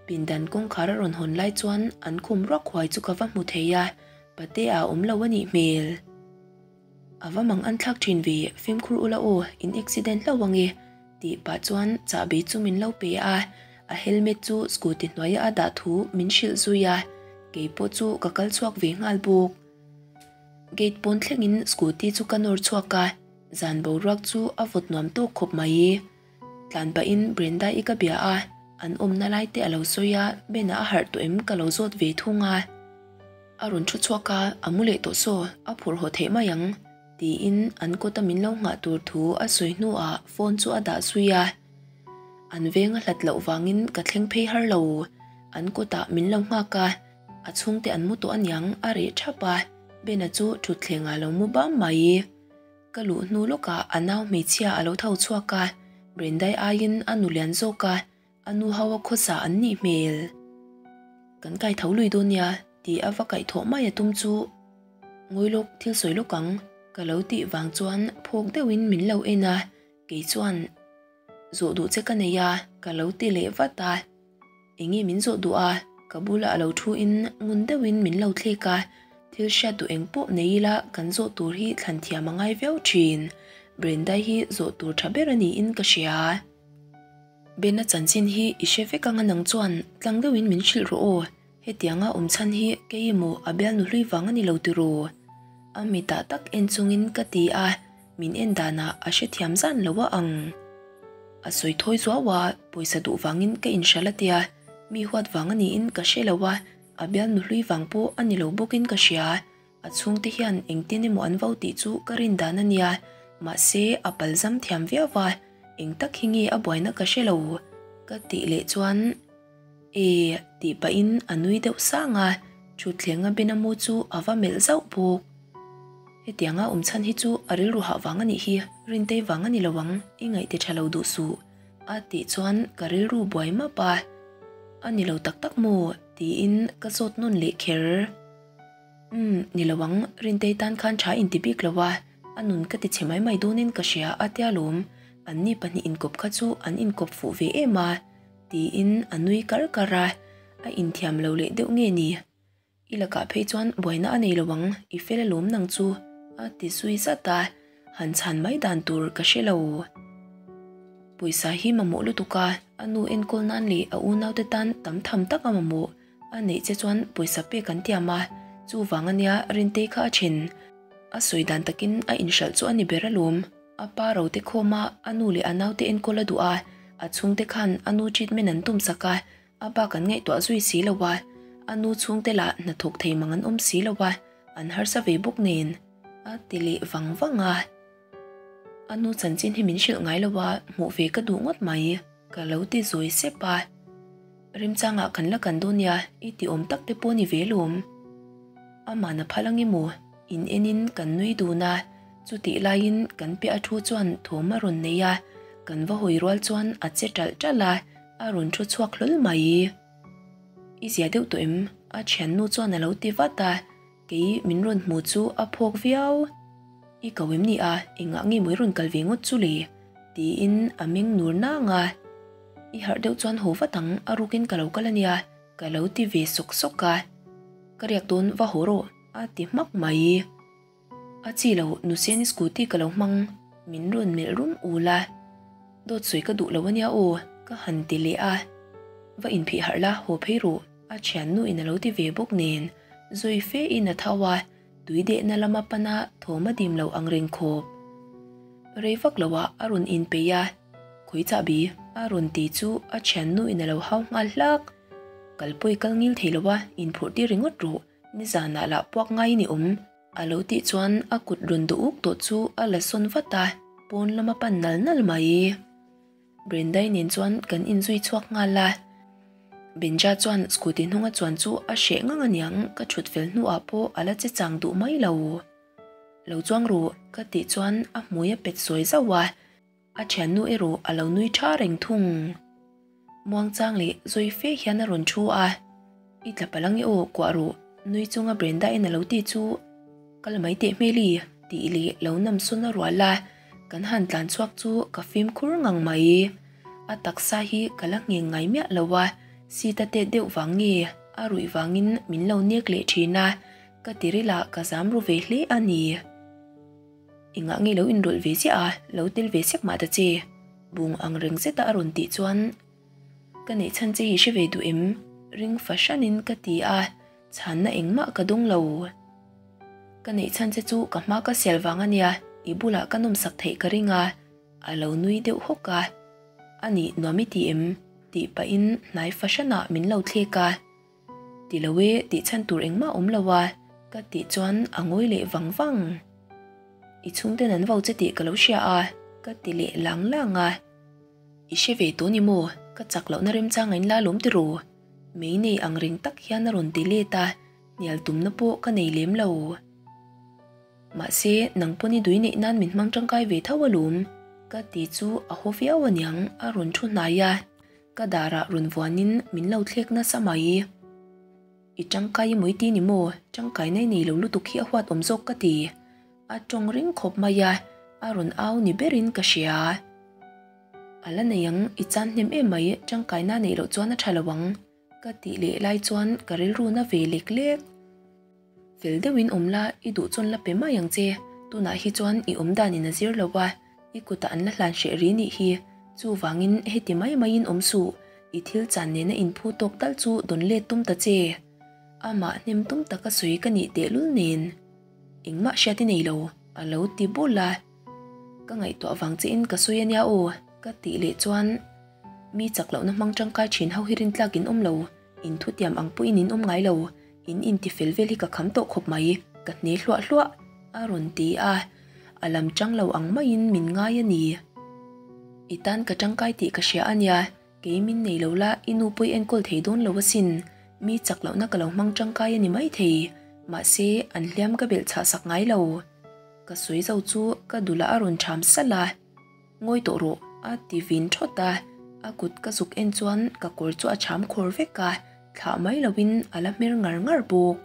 pindan kawngkhar a rawn hawn lai chuan an khum ruak huai chu ka va hmu thei a, pate a awm lo a nih hmel. A va mang an thlak thin ve, fimkhur ula aw, in accident hlauh ang e, tih pah chuan chahbi chu min lo pe a, a helmet chu scooty hnuaia a dah thu min hrilh zui a, kei pawh chu ka kal chhuak ve nghal bawk. Gate pawn thlengin scooty chu ka nawr chhuak a, zan boruak chu a vawt nuam tawk khawp mai. Tlan pahin Brenda-i ka bia a, an awmna lai te a lo sawi a, Ben-a a harh tawh em ka lo zawt ve thung a. A rawn thu chhuak a, a mu leh tawh saw, a phurh haw theih mai ang, tiin an kawta min lo nghah tur thu a sawi hnuah phone chu a dah zui a. An veng a hlat loh vangin ka thleng phei har lo, an kawtah min lo nghak a, a chhungte an mu tawh aniang a reh thap a, Bena chu thutthlengah a lo mu bam mai. Ka luh hnu lawkah a nau hmeichhia a lo tho chhuak a, Brendai aiin a nu lian zawk a, a nu ho a khawsa an nih hmel. Kan kai tho lui dawn nia tih a va kaih thawh mai a tum chu ngawi lawk thil sawi lawk ang ka lo tih vang chuan phawk deuhin min lo en a, kei chuan zawh duh che ka nei a ka lo ti leh vat a. Enge min zawh duh a, ka bulah a lo thu in ngun deuhin min lo thlek a, thil hriat duh eng pawh nei ila kan zawh tur hi thlan thiam a ngai viau thin. Brenda-i hi zawh tur tha ber a niin ka hria. Bena chanchin hi i hre vek anga nang chuan tlang deuhin min hrilh rawh aw, hetianga awm chhan hi kei emaw a bialnu hlui vang a ni lo tiraw? A mitah tak en chungin ka ti a. Min en danah a hrethiam zan lo a ang. A sawi thawi zuau a, pawisa duh vangin ka inhral a tia, mi huat vang a niin ka hre lo a, a bialnu hlui vang pawh a ni lo bawkin ka hria. A chhungte hian engtin emaw an vo tih chu ka rin dan a nia, mahse a palzam thiam viau va, eng tak hi nge a buaina ka hre lo ka tih leh chuan E tih pahin a nui deuh sang a, thutthleng a Benamu chu a va melh zauh bawk. Hetianga awm chhan hi chu a rilru hah vang a nih hi, Rintei vang a ni lo ang, i ngaihte tha lo duh suh a tih chuan ka rilru buai map a. A ni lo tak tak maw? tiin ka zawt nawn leh kher. Umm, ni lo ang, Rintei tan khan tha inti bik lo a, a nun ka ti chhe mai mai dawnin ka hria a tia lawm, anni pahnih inkawp kha chu an inkawp fuh ve em a. Tiin a nui kar kar a, a inthiam lo leh deuh nge ni? I lakah phei chuan buaina a nei lo ang, i fel alawm nang chu, a ti zui zat a, han chhan mai dan tur ka hre lo. Pawisa hi mamawh lutuk a, a nu enkawl nan leh a unaute tan tam tham tak a mamawh, a neih che chuan pawisa pek an tiam a, chuvang ania Rintei kha a then. A sawi dan takin a inhralh chu a ni ber alawm. A pa rote khawma a nu leh a naute enkawl a duh a, a chhungte khan a nu treatment an tum sak a, a bak an ngaihtuah zui si lo a, a nu chhungte lah hnathawk thei mang an awm si lo a, an harsa ve bawk nen a ti leh vang vang a. A nu chanchin hi min hrilh ngai lo a, hmuh ve ka duh ngawt mai, ka lo ti zawi sep a. Remchangah kan la kan dawn nia, i ti awm tak te pawh ni ve lawm. Amah na phal ang emaw? In enin kan nui dun a, chutih laiin kan piah a thu chuan thawm a rawn nei a, kan va hawi rual chuan a che ṭalh ṭalh a, a rawn thu chhuak hlawl mai. I zia deuh tawh em? A thiannu chuan a lo ti vat a, kei min rawn hmu chu a phawk viau. I ko em ni a, engah nge maw i rawn kal ve ngawt chu le? Tiin a meng nur nang a. I harh deuh chuan haw vat ang, a rukin ka lo kal a nia, ka lo ti ve sawk sawk a. Ka riak dawn va haw rawh, a ti hmak mai. A chi lo, Nuseni scooty ka lo hmang, min rawn melh rum ul a. Dawt sawi ka duh lo a nia aw, ka han ti leh a. Va inphih harh la, haw phei rawh, a thiannu in a lo ti ve bawk nen, zawi fe in a tho a, tui dehna lama pana thawm a dim lo ang reng khawp. Rei vak lo ah a rawn inpeih a, Khawi chahbi? a rawn ti chu a thiannu in a lo hau nghal hlak. Kalpawi kal ngil thei lo a, inphurh tir ringawt rawh. Nizanah lah puak ngai ni awm. A lo tih chuan a kut rawn duh uk tawh chu a la sawn vat a, pawn lama pan nal nal mai. Brendai nen chuan kan inzui chhuak nghal a. Benja chuan scooty hnunga chuan chu a hreh ngang aniang ka thut fel hnuah pawh a la che chang duh mai lo. Lo chuang ru ka tih chuan a hmui a pet sawi zauh a. A thiannu erawh a lo nui tha reng thung. Muangchang leh zawi fe hian a rawn thu a, I tla palh ange aw, kuah rawh, nui chunga Brenda in a lo ti chu kal mai teh hmeli tih leh lo nam sawn a rual a, kan han tlan chhuak chu ka fimkhur ngang mai. A taksa hi ka la ngheng ngai miah lo a, seat a tet deuh vang nge a ruih vangin min lo nek leh thin a, ka tiril ah ka zam ru ve hle a ni. Engah nge lo inrawlh ve chiah a, lo tel ve sek mah ta che? Bung ang reng zeta a rawn tih chuan ka neih chhan che hi hre ve duh em? Ring fahranin ka ti a, chhanna engmah ka dawng lo. Ka neih chhan che chu ka hma ka sial vang a nia, i bulah ka nawmsak theih ka ring a, a lo nui deuh hawk a. A nih nuam i ti em? Tih pahin hnai fahranah min lo thlek a. Ti lo e, tih chhan tur engmah awm lo a, ka tih chuan a ngawi leh vang vang. I chhungten an vo che tih ka lo hria a, ka ti leh lang lang a. I hre ve tawh ni maw? Ka chak lohna remchang a inla lawm ti ru? Mei nei ang reng tak hian a rawn ti let a, hnial tumna pawh ka nei lem lo. Mahse, nang pawn i dui neih nan min hmang tangkai ve tho alawm, ka ti chu a haw viau aniang a rawn thu hnai a. Ka darah rawn vuanin min lo thlek nasa mai. I tangkai i mawi ti ni maw? Tangkaina i nei lo lutuk hi a huat awm zawk ka ti. A tawng ring khawp mai a, a rawn au ni berin ka hria. A la nei ang, i chan hnem em mai, tangkaina neih loh chuan a tha lo ang. Ka tih leh lai chuan ka rilru na ve lek lek. Fel deuhin awm la, i duh chuan la pe mai ang che. Tunah hi chuan i awm danin a zir lo a, i kutah an la hlan hreh ri nih hi. Chuvangin heti mai maiin awm suh, i thil chan nena inphu tawk tal chu dawn let tum ta che. Amah hnem tum taka sawi ka nih tehlul nen. Engmah hriat i nei lo, a lo ti bul a. Ka ngaihtuah vang chiahin ka sawi a nia aw, ka tih leh chuan mi chak lohna hmang tangkai thin ho hi rintlak in awm lo. In thutiam ang pawhin in awm ngai lo, in intifel vel hi ka kham tawh khawp mai, ka hne hluah hluah, a rawn ti a, a lam chang lo ang maiin min ngai a ni. I tan ka tangkai tih ka hria a nia, kei min nei lo la i nu pawh i enkawl thei dawn lo asin, mi chak lohna ka lo hmang tangkai a ni maithei, mahse an hliam ka belh chhah sak ngai lo. Ka sawi zo chu ka dulah a rawn ṭham salh a. Ngawi tawh rawh, a ti vin thawt a, a kut ka zuk en chuan ka kawr chu a cham khawr vek a, thlah mai lovin a la hmer ngar ngar bawk.